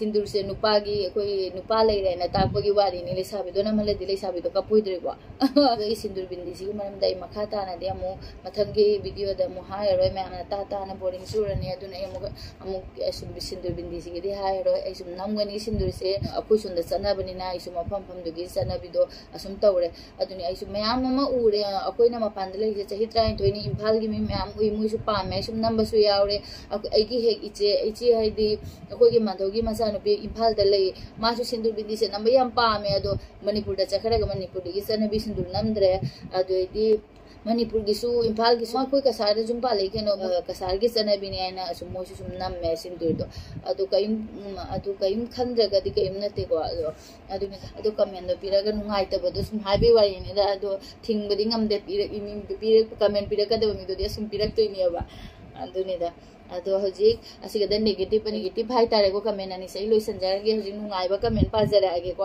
ꯁꯤꯟꯗꯨꯔꯁꯦ ꯅꯨꯄꯥꯒꯤ, ꯑꯩꯈꯣꯏ ꯅꯨꯄꯥ ꯂꯩꯔꯦꯅ ꯇꯥꯛꯄꯒꯤ ꯋꯥꯔꯤꯅꯤ꯫ ꯂꯩꯁꯥꯕꯤꯗꯣ ꯅꯝꯍꯜꯂꯗꯤ ꯂꯩꯁꯥꯕꯤꯗꯣ ꯀꯞꯄꯣꯏꯗ꯭ꯔꯤꯕꯣ? ꯑꯗꯣ ꯑꯩ ꯁꯤꯟꯗꯨꯔ ꯕꯤꯟꯗꯤꯁꯤꯒꯤ ꯃꯔꯝꯗ ꯑꯩ ꯃꯈꯥ ꯇꯥꯅꯗꯤ ꯑꯃꯨꯛ ꯃꯊꯪꯒꯤ ꯚꯤꯗꯤꯑꯣꯗ ꯑꯃꯨꯛ ꯍꯥꯏꯔꯔꯣꯏ, ꯃꯌꯥꯝꯅ ꯇꯥ ꯇꯥꯅ ꯕꯣꯔꯤꯡ ꯆꯨꯔꯅꯤ꯫ ꯑꯗꯨꯅ ꯑꯩ ꯑꯃꯨꯛ ꯑꯃꯨꯛ ꯁꯤꯟꯗꯨꯔ ꯕꯤꯟꯗꯤꯁꯤꯒꯤꯗꯤ ꯍꯥꯏꯔꯔꯣꯏ꯫ ꯑꯩ ꯁꯨꯝ ꯅꯝꯒꯅꯤ꯫ ꯁꯤꯟꯗꯨꯔꯁꯦ ꯑꯩꯈꯣꯏ ꯁꯣꯝꯗ ꯆꯠꯅꯕꯅꯤꯅ ꯑꯩꯁꯨ ꯃꯐꯝ ꯃꯐꯝꯗꯨꯒꯤ ꯆꯠꯅꯕꯤꯗꯣ ꯑꯁꯨꯝ ꯇꯧꯔꯦ꯫ ꯑꯗꯨꯅꯤ ꯑꯩꯁꯨ ꯃꯌꯥꯝ ꯑꯃ ꯎꯔꯦ꯫ ꯑꯩꯈꯣꯏꯅ ꯃꯄꯥꯟꯗ ꯂꯩꯔꯤꯁꯦ ꯆꯍꯤ ꯇꯔꯥꯅꯤꯊꯣꯏꯅꯤ, ꯏꯝꯐꯥꯜꯒꯤ ꯃꯤ ꯃꯌꯥꯝ ꯎꯏ, ꯃꯣꯏꯁꯨ ꯄꯥꯝꯃꯦ꯫ ꯑꯩ ꯁꯨꯝ ꯅꯝꯕꯁꯨ ꯌꯥꯎꯔꯦ꯫ ꯑꯩꯈꯣꯏ, ꯑꯩꯒꯤ ꯍꯦꯛ ꯏꯆꯦ, ꯏꯆꯦ ꯍꯥꯏꯗꯤ ꯑꯩꯈꯣꯏꯒꯤ ꯃꯥꯙꯧꯒꯤ ꯃꯆꯥꯅꯨꯄꯤ ꯏꯝꯐꯥꯜꯗ ꯂꯩ, ꯃꯥꯁꯨ ꯁꯤꯟꯗꯨꯔ ꯕꯤꯟꯗꯤꯁꯦ ꯅꯝꯕ ꯌꯥꯝ ꯄꯥꯝꯃꯦ꯫ ꯑꯗꯣ ꯃꯅꯤꯄꯨꯔꯗ ꯆꯠꯈ꯭ꯔꯒ ꯃꯅꯤꯄꯨꯔꯗꯒꯤ ꯆꯠꯅꯕꯤ ꯁꯤꯟꯗꯨꯔ ꯅꯝꯗ꯭ꯔꯦ꯫ ꯑꯗꯨꯗꯩꯗꯤ ꯃꯅꯤꯄꯨꯔꯒꯤꯁꯨ, ꯏꯝꯐꯥꯜꯒꯤꯁꯨ, ꯑꯩꯈꯣꯏ ꯀꯁꯥꯔꯗ ꯌꯨꯝ ꯄꯥꯜꯂꯛꯏ ꯀꯩꯅꯣ, ꯀꯁꯥꯔꯒꯤ ꯆꯠꯅꯕꯤꯅꯦ ꯍꯥꯏꯅ ꯑꯁꯨꯝ ꯃꯣꯏꯁꯨ ꯁꯨꯝ ꯅꯝꯃꯦ ꯁꯤꯟꯗꯨꯔꯗꯣ꯫ ꯑꯗꯨ ꯀꯔꯤꯝ, ꯎꯝ, ꯑꯗꯨ ꯀꯔꯤꯝ ꯈꯟꯗ꯭ꯔꯒꯗꯤ ꯀꯔꯤꯝ ꯅꯠꯇꯦꯀꯣ꯫ ꯑꯗꯣ ꯑꯗꯨꯅꯤ, ꯑꯗꯨ ꯀꯃꯦꯟꯗꯣ ꯄꯤꯔꯒ ꯅꯨꯡꯉꯥꯏꯇꯕꯗꯣ ꯁꯨꯝ ꯍꯥꯏꯕꯩ ꯋꯥꯔꯤꯅꯤꯗ꯫ ꯑꯗꯣ ꯊꯤꯡꯕꯗꯤ ꯉꯝꯗꯦ, ꯄꯤꯔꯛꯏ ꯃꯤ, ꯄꯤꯔꯛ-, ꯀꯃꯦꯟ ꯄꯤꯔꯛꯀꯗꯕ ꯃꯤꯗꯨꯗꯤ ꯑꯁꯨꯝ ꯄꯤꯔꯛꯇꯣꯏꯅꯦꯕ꯫ ꯑꯗꯨꯅꯤꯗ꯫ ꯑꯗꯣ ꯍꯧꯖꯤꯛ ꯑꯁꯤꯒꯗ ꯅꯦꯒꯦꯇꯤꯞ, ꯅꯦꯒꯦꯇꯤꯞ ꯍꯥꯏꯇꯥꯔꯦꯀꯣ, ꯀꯃꯦꯟ ꯑꯅꯤꯁꯦ ꯑꯩ ꯂꯣꯏꯁꯤꯟꯖꯔꯒꯦ꯫ ꯍꯧꯖꯤꯛ ꯅꯨꯡꯉꯥꯏꯕ ꯀꯃꯦꯟ ꯄꯥꯖꯔꯛꯑꯒꯦꯀꯣ꯫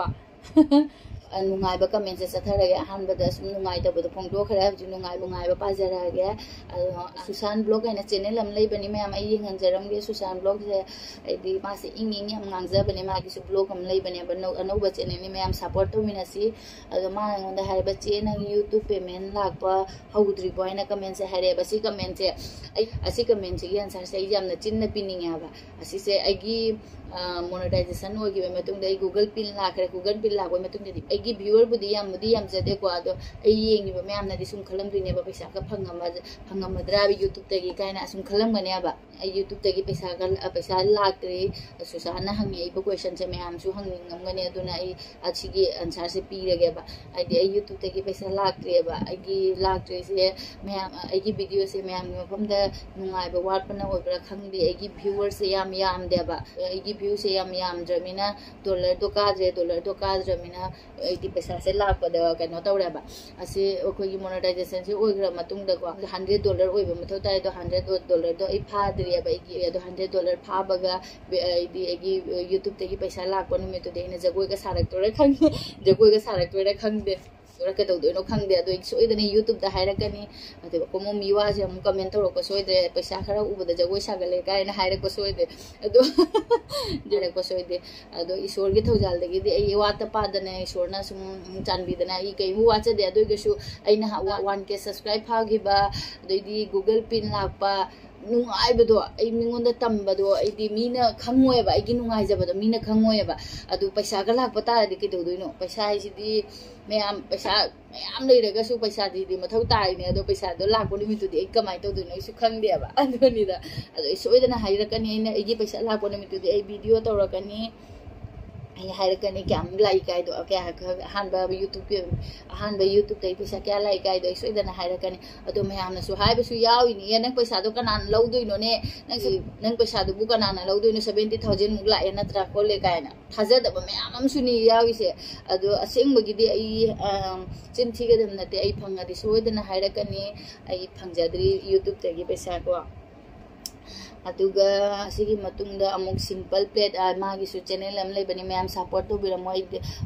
ꯑ, ꯅꯨꯡꯉꯥꯏꯕ ꯀꯃꯦꯟꯁꯦ ꯆꯠꯊꯔꯒꯦ꯫ ꯑꯍꯥꯟꯕꯗ ꯁꯨꯝ ꯅꯨꯡꯉꯥꯏꯇꯕꯗꯣ ꯐꯣꯡꯗꯣꯛꯈ꯭ꯔꯦ, ꯍꯧꯖꯤꯛ ꯅꯨꯡꯉꯥꯏꯕ, ꯅꯨꯡꯉꯥꯏꯕ ꯄꯥꯖꯔꯛꯑꯒꯦ꯫ ꯑꯗꯣ ꯁꯨꯁꯥꯟ ꯕ꯭ꯂꯣꯛ ꯍꯥꯏꯅ ꯆꯦꯅꯦꯜ ꯑꯃ ꯂꯩꯕꯅꯤ ꯃꯌꯥꯝ, ꯑꯩ ꯌꯦꯡꯍꯟꯖꯔꯝꯒꯦ꯫ ꯁꯨꯁꯥꯟ ꯕ꯭ꯂꯣꯛꯁꯦ ꯍꯥꯏꯗꯤ ꯃꯥꯁꯦ ꯏꯪ ꯏꯪ ꯌꯥꯝ ꯉꯥꯡꯖꯕꯅꯦ꯫ ꯃꯥꯒꯤꯁꯨ ꯕ꯭ꯂꯣꯛ ꯑꯃ ꯂꯩꯕꯅꯦꯕ, ꯑꯅꯧ-, ꯑꯅꯧꯕ ꯆꯦꯅꯦꯜꯅꯤ, ꯃꯌꯥꯝ ꯁꯞꯄꯣꯔꯠ ꯇꯧꯃꯤꯟꯅꯁꯤ꯫ ꯑꯗꯣ ꯃꯥꯅ ꯑꯩꯉꯣꯟꯗ ꯍꯥꯏꯕ, "ꯆꯦ, ꯅꯪ ꯌꯨꯇ꯭ꯌꯨꯕ ꯄꯦꯃꯦꯟ ꯂꯥꯛꯄ ꯍꯧꯗ꯭ꯔꯤꯕꯣ?" ꯍꯥꯏꯅ ꯀꯃꯦꯟꯁꯦ ꯍꯥꯏꯔꯛꯑꯦꯕ꯫ ꯁꯤ ꯀꯃꯦꯟꯁꯦ ꯑꯩ, ꯑꯁꯤ ꯀꯃꯦꯟꯁꯤꯒꯤ ꯑꯟꯁꯔꯁꯦ ꯑꯩ ꯌꯥꯝꯅ ꯆꯤꯟꯅ ꯄꯤꯅꯤꯡꯉꯦ ꯍꯥꯏꯕ꯫ ꯑꯁꯤꯁꯦ ꯑꯩꯒꯤ, ꯑ, ꯃꯣꯅꯦꯇꯥꯏꯖꯦꯁꯟ ꯑꯣꯏꯈꯤꯕ ꯃꯇꯨꯡꯗ ꯑꯩ ꯒꯨꯒꯜ ꯄꯤꯟ ꯂꯥꯛꯈ꯭ꯔꯦ꯫ ꯒꯨꯒꯜ ꯄꯤꯟ ꯂꯥꯛꯄ ꯃꯇꯨꯡꯗꯗꯤ ꯑꯩꯒꯤ ꯚ꯭ꯌꯨꯋꯔꯕꯨꯗꯤ ꯌꯥꯝꯕꯨꯗꯤ ꯌꯥꯝꯖꯗꯦꯀꯣ, ꯑꯗꯣ ꯑꯩ ꯌꯦꯡꯉꯤꯕ ꯃꯌꯥꯝꯅꯗꯤ ꯁꯨꯝ ꯈꯜꯂꯝꯗꯣꯏꯅꯦꯕ, "ꯄꯩꯁꯥꯒ ꯐꯪꯉꯝꯃ-, ꯐꯪꯉꯝꯃꯗ꯭ꯔꯥꯕ ꯌꯨꯇ꯭ꯌꯨꯕꯇꯒꯤ?" ꯀꯥꯏꯅ ꯑꯁꯨꯝ ꯈꯜꯂꯝꯒꯅꯦꯕ꯫ ꯑꯩ ꯌꯨꯇ꯭ꯌꯨꯕꯇꯒꯤ ꯄꯩꯁꯥꯒ, ꯄꯩꯁꯥ ꯂꯥꯛꯇ꯭ꯔꯤ꯫ ꯁꯨꯁꯥꯟꯅ ꯍꯪꯉꯛꯏꯕ ꯀꯣꯏꯁꯟꯁꯦ ꯃꯌꯥꯝꯁꯨ ꯍꯪꯅꯤꯡꯉꯝꯒꯅꯤ, ꯑꯗꯨꯅ ꯑꯩ ꯑꯁꯤꯒꯤ ꯑꯟꯁꯔꯁꯦ ꯄꯤꯔꯒꯦꯕ꯫ ꯍꯥꯏꯗꯤ ꯑꯩ ꯌꯨꯇ꯭ꯌꯨꯕꯇꯒꯤ ꯄꯩꯁꯥ ꯂꯥꯛꯇ꯭ꯔꯤꯑꯕ꯫ ꯑꯩꯒꯤ ꯂꯥꯛꯇ꯭ꯔꯤꯁꯦ ꯃꯌꯥꯝ, ꯑꯩꯒꯤ ꯚꯤꯗꯤꯑꯣꯁꯦ ꯃꯌꯥꯝꯒꯤ ꯃꯐꯝꯗ ꯅꯨꯡꯉꯥꯏꯕ ꯋꯥꯠꯄꯅ ꯑꯣꯏꯕ꯭ꯔꯥ ꯈꯪꯗꯦ, ꯑꯩꯒꯤ ꯚ꯭ꯌꯨꯋꯔꯁꯦ ꯌꯥꯝ ꯌꯥꯝꯗꯦꯕ꯫ ꯑꯩꯒꯤ ꯚ꯭ꯌꯨꯁꯦ ꯌꯥꯝ ꯌꯥꯝꯗ꯭ꯔꯕꯅꯤꯅ ꯗꯣꯂꯔꯗꯣ ꯀꯥꯗ꯭ꯔꯦ, ꯗꯣꯂꯔꯗꯣ ꯀꯥꯗ꯭ꯔꯕꯅꯤꯅ ꯑꯩꯗꯤ ꯄꯩꯁꯥꯁꯦ ꯂꯥꯛꯄꯗ ꯀꯩꯅꯣ ꯇꯧꯔꯦꯕ꯫ ꯑꯁꯤ ꯑꯩꯈꯣꯏꯒꯤ ꯃꯣꯅꯦꯇꯥꯏꯖꯦꯁꯟꯁꯦ ꯑꯣꯏꯈ꯭ꯔ ꯃꯇꯨꯡꯗꯀꯣ, ꯍꯟꯗ꯭ꯔꯦꯠ ꯗꯣꯂꯔ ꯑꯣꯏꯕ ꯃꯊꯧ ꯇꯥꯏ, ꯑꯗꯣ ꯍꯟꯗ꯭ꯔꯦꯠ ꯗꯣꯂꯔꯗꯣ ꯑꯩ ꯐꯥꯗ꯭ꯔꯤꯑꯕ꯫ ꯑꯩꯒꯤ ꯑꯗꯣ ꯍꯟꯗ꯭ꯔꯦꯠ ꯗꯣꯂꯔ ꯐꯥꯕꯒ ꯍꯥꯏꯗꯤ ꯑꯩꯒꯤ ꯌꯨꯇ꯭ꯌꯨꯕꯇꯒꯤ ꯄꯩꯁꯥ ꯂꯥꯛꯄ ꯅꯨꯃꯤꯠꯇꯨꯗꯤ ꯑꯩꯅ ꯖꯒꯣꯏꯒ ꯁꯥꯔꯛꯇꯣꯏꯔꯥ ꯈꯪꯗꯦ꯫ ꯖꯒꯣꯏꯒ ꯁꯥꯔꯛꯇꯣꯏꯔꯥ ꯈꯪꯗꯦ꯫ ꯀꯩꯗꯧꯗꯣꯏꯅꯣ ꯈꯪꯗꯦ꯫ ꯑꯗꯣ ꯑꯩ ꯁꯣꯏꯗꯅ YouTube-ꯇ ꯍꯥꯏꯔꯛꯀꯅꯤ꯫ ꯑꯗꯨꯒ ꯀꯣꯃꯣ ꯃꯤꯋꯥꯁꯦ ꯑꯃꯨꯛ comment ꯇꯧꯔꯛꯄ ꯁꯣꯏꯗ꯭ꯔꯦ, "ꯄꯩꯁꯥ ꯈꯔ ꯎꯕꯗ ꯖꯒꯣꯏ ꯁꯥꯒꯠꯂꯦ" ꯀꯥꯏꯅ ꯍꯥꯏꯔꯛꯄ ꯁꯣꯏꯗ꯭ꯔꯦ꯫ ꯑꯗꯣ ꯍꯥꯏꯔꯛꯄ ꯁꯣꯏꯗꯦ꯫ ꯑꯗꯣ ꯏꯁꯣꯔꯒꯤ ꯊꯧꯖꯥꯜꯗꯒꯤꯗꯤ ꯑꯩ ꯋꯥꯠꯇ ꯄꯥꯗꯅ ꯏꯁꯣꯔꯅ ꯁꯨꯝ ꯆꯥꯟꯕꯤꯗꯅ ꯑꯩ ꯀꯩꯝ ꯋꯥꯠꯆꯗꯦ꯫ ꯑꯗꯨ ꯑꯣꯏꯔꯒꯁꯨ ꯑꯩꯅ ꯍ-, ꯋꯥ-, one K subscribe ꯐꯥꯈꯤꯕ, ꯑꯗꯩꯗꯤ Google Pin ꯂꯥꯛꯄ, ꯅꯨꯡꯉꯥꯏꯕꯗꯣ ꯑꯩ ꯃꯤꯉꯣꯟꯗ ꯇꯝꯕꯗꯣ ꯑꯩꯗꯤ ꯃꯤꯅ ꯈꯪꯉꯣꯏꯕ, ꯑꯩꯒꯤ ꯅꯨꯡꯉꯥꯏꯖꯕꯗꯣ ꯃꯤꯅ ꯈꯪꯉꯣꯏꯕ꯫ ꯑꯗꯨ ꯄꯩꯁꯥꯒ ꯂꯥꯛꯄ ꯇꯥꯔꯗꯤ ꯀꯩꯗꯧꯗꯣꯏꯅꯣ? ꯄꯩꯁꯥ ꯍꯥꯏꯁꯤꯗꯤ ꯃꯌꯥꯝ, ꯄꯩꯁꯥ ꯃꯌꯥꯝ ꯂꯩꯔꯒꯁꯨ ꯄꯩꯁꯥꯗꯤꯗꯤ ꯃꯊꯧ ꯇꯥꯔꯤꯅꯦ꯫ ꯑꯗꯣ ꯄꯩꯁꯥꯗꯣ ꯂꯥꯛꯄ ꯅꯨꯃꯤꯠꯇꯨꯗꯤ ꯑꯩ ꯀꯃꯥꯏꯅ ꯇꯧꯗꯣꯏꯅꯣ ꯑꯩꯁꯨ ꯈꯪꯗꯦꯕ꯫ ꯑꯗꯨꯅꯤꯗ꯫ ꯑꯗꯣ ꯑꯩ ꯁꯣꯏꯗꯅ ꯍꯥꯏꯔꯛꯀꯅꯤ꯫ ꯑꯩꯅ ꯑꯩꯒꯤ ꯄꯩꯁꯥ ꯂꯥꯛꯄ ꯅꯨꯃꯤꯠꯇꯨꯗꯤ ꯑꯩ video ꯇꯧꯔꯛꯀꯅꯤ꯫ ꯑꯩ ꯍꯥꯏꯔꯛꯀꯅꯤ ꯀꯌꯥꯃꯨꯛ ꯂꯥꯛꯏ ꯀꯥꯏꯗꯣ, ꯀꯌꯥ, ꯑꯍꯥꯟꯕ YouTube-ꯀꯤ, ꯑꯍꯥꯟꯕ YouTube-ꯇ ꯑꯩ ꯄꯩꯁꯥ ꯀꯌꯥ ꯂꯥꯛꯏ ꯀꯥꯏꯗꯣ ꯑꯩ ꯁꯣꯏꯗꯅ ꯍꯥꯏꯔꯛꯀꯅꯤ꯫ ꯑꯗꯣ ꯃꯌꯥꯝꯅꯁꯨ ꯍꯥꯏꯕꯁꯨ ꯌꯥꯎꯏꯅꯦ, "ꯑꯦ, ꯅꯪ ꯄꯩꯁꯥꯗꯣ ꯀꯅꯥꯅ ꯂꯧꯗꯣꯏꯅꯣꯅꯦ? ꯅꯪ ꯁꯤ, ꯅꯪ ꯄꯩꯁꯥꯗꯨꯕꯨ ꯀꯅꯥꯅ ꯂꯧꯗꯣꯏꯅꯣ? Seventy thousand ꯃꯨꯛ ꯂꯥꯛꯑꯦ ꯅꯠꯇ꯭ꯔꯥ?" ꯈꯣꯠꯂꯦ ꯀꯥꯏꯅ ꯊꯥꯖꯗꯕ ꯃꯌꯥꯝ ꯑꯃꯁꯨꯅꯤ ꯌꯥꯎꯔꯤꯁꯦ꯫ ꯑꯗꯣ ꯑꯁꯦꯡꯕꯒꯤꯗꯤ ꯑꯩ, ꯑꯝ, ꯆꯤꯟ ꯊꯤꯒꯗꯕ ꯅꯠꯇꯦ꯫ ꯑꯩ ꯐꯪꯉꯗꯤ ꯁꯣꯏꯗꯅ ꯍꯥꯏꯔꯛꯀꯅꯤ꯫ ꯑꯩ ꯐꯪꯖꯗ꯭ꯔꯤ YouTube-ꯇꯒꯤ ꯄꯩꯁꯥ ꯀꯣ꯫ ꯑꯗꯨꯒ ꯑꯁꯤꯒꯤ ꯃꯇꯨꯡꯗ ꯑꯃꯨꯛ Simple Plate, ꯑ, ꯃꯥꯒꯤꯁꯨ channel ꯑꯃ ꯂꯩꯕꯅꯤ, ꯃꯌꯥꯝ support ꯇꯧꯕꯤꯔꯝꯃꯣ, ꯑꯩ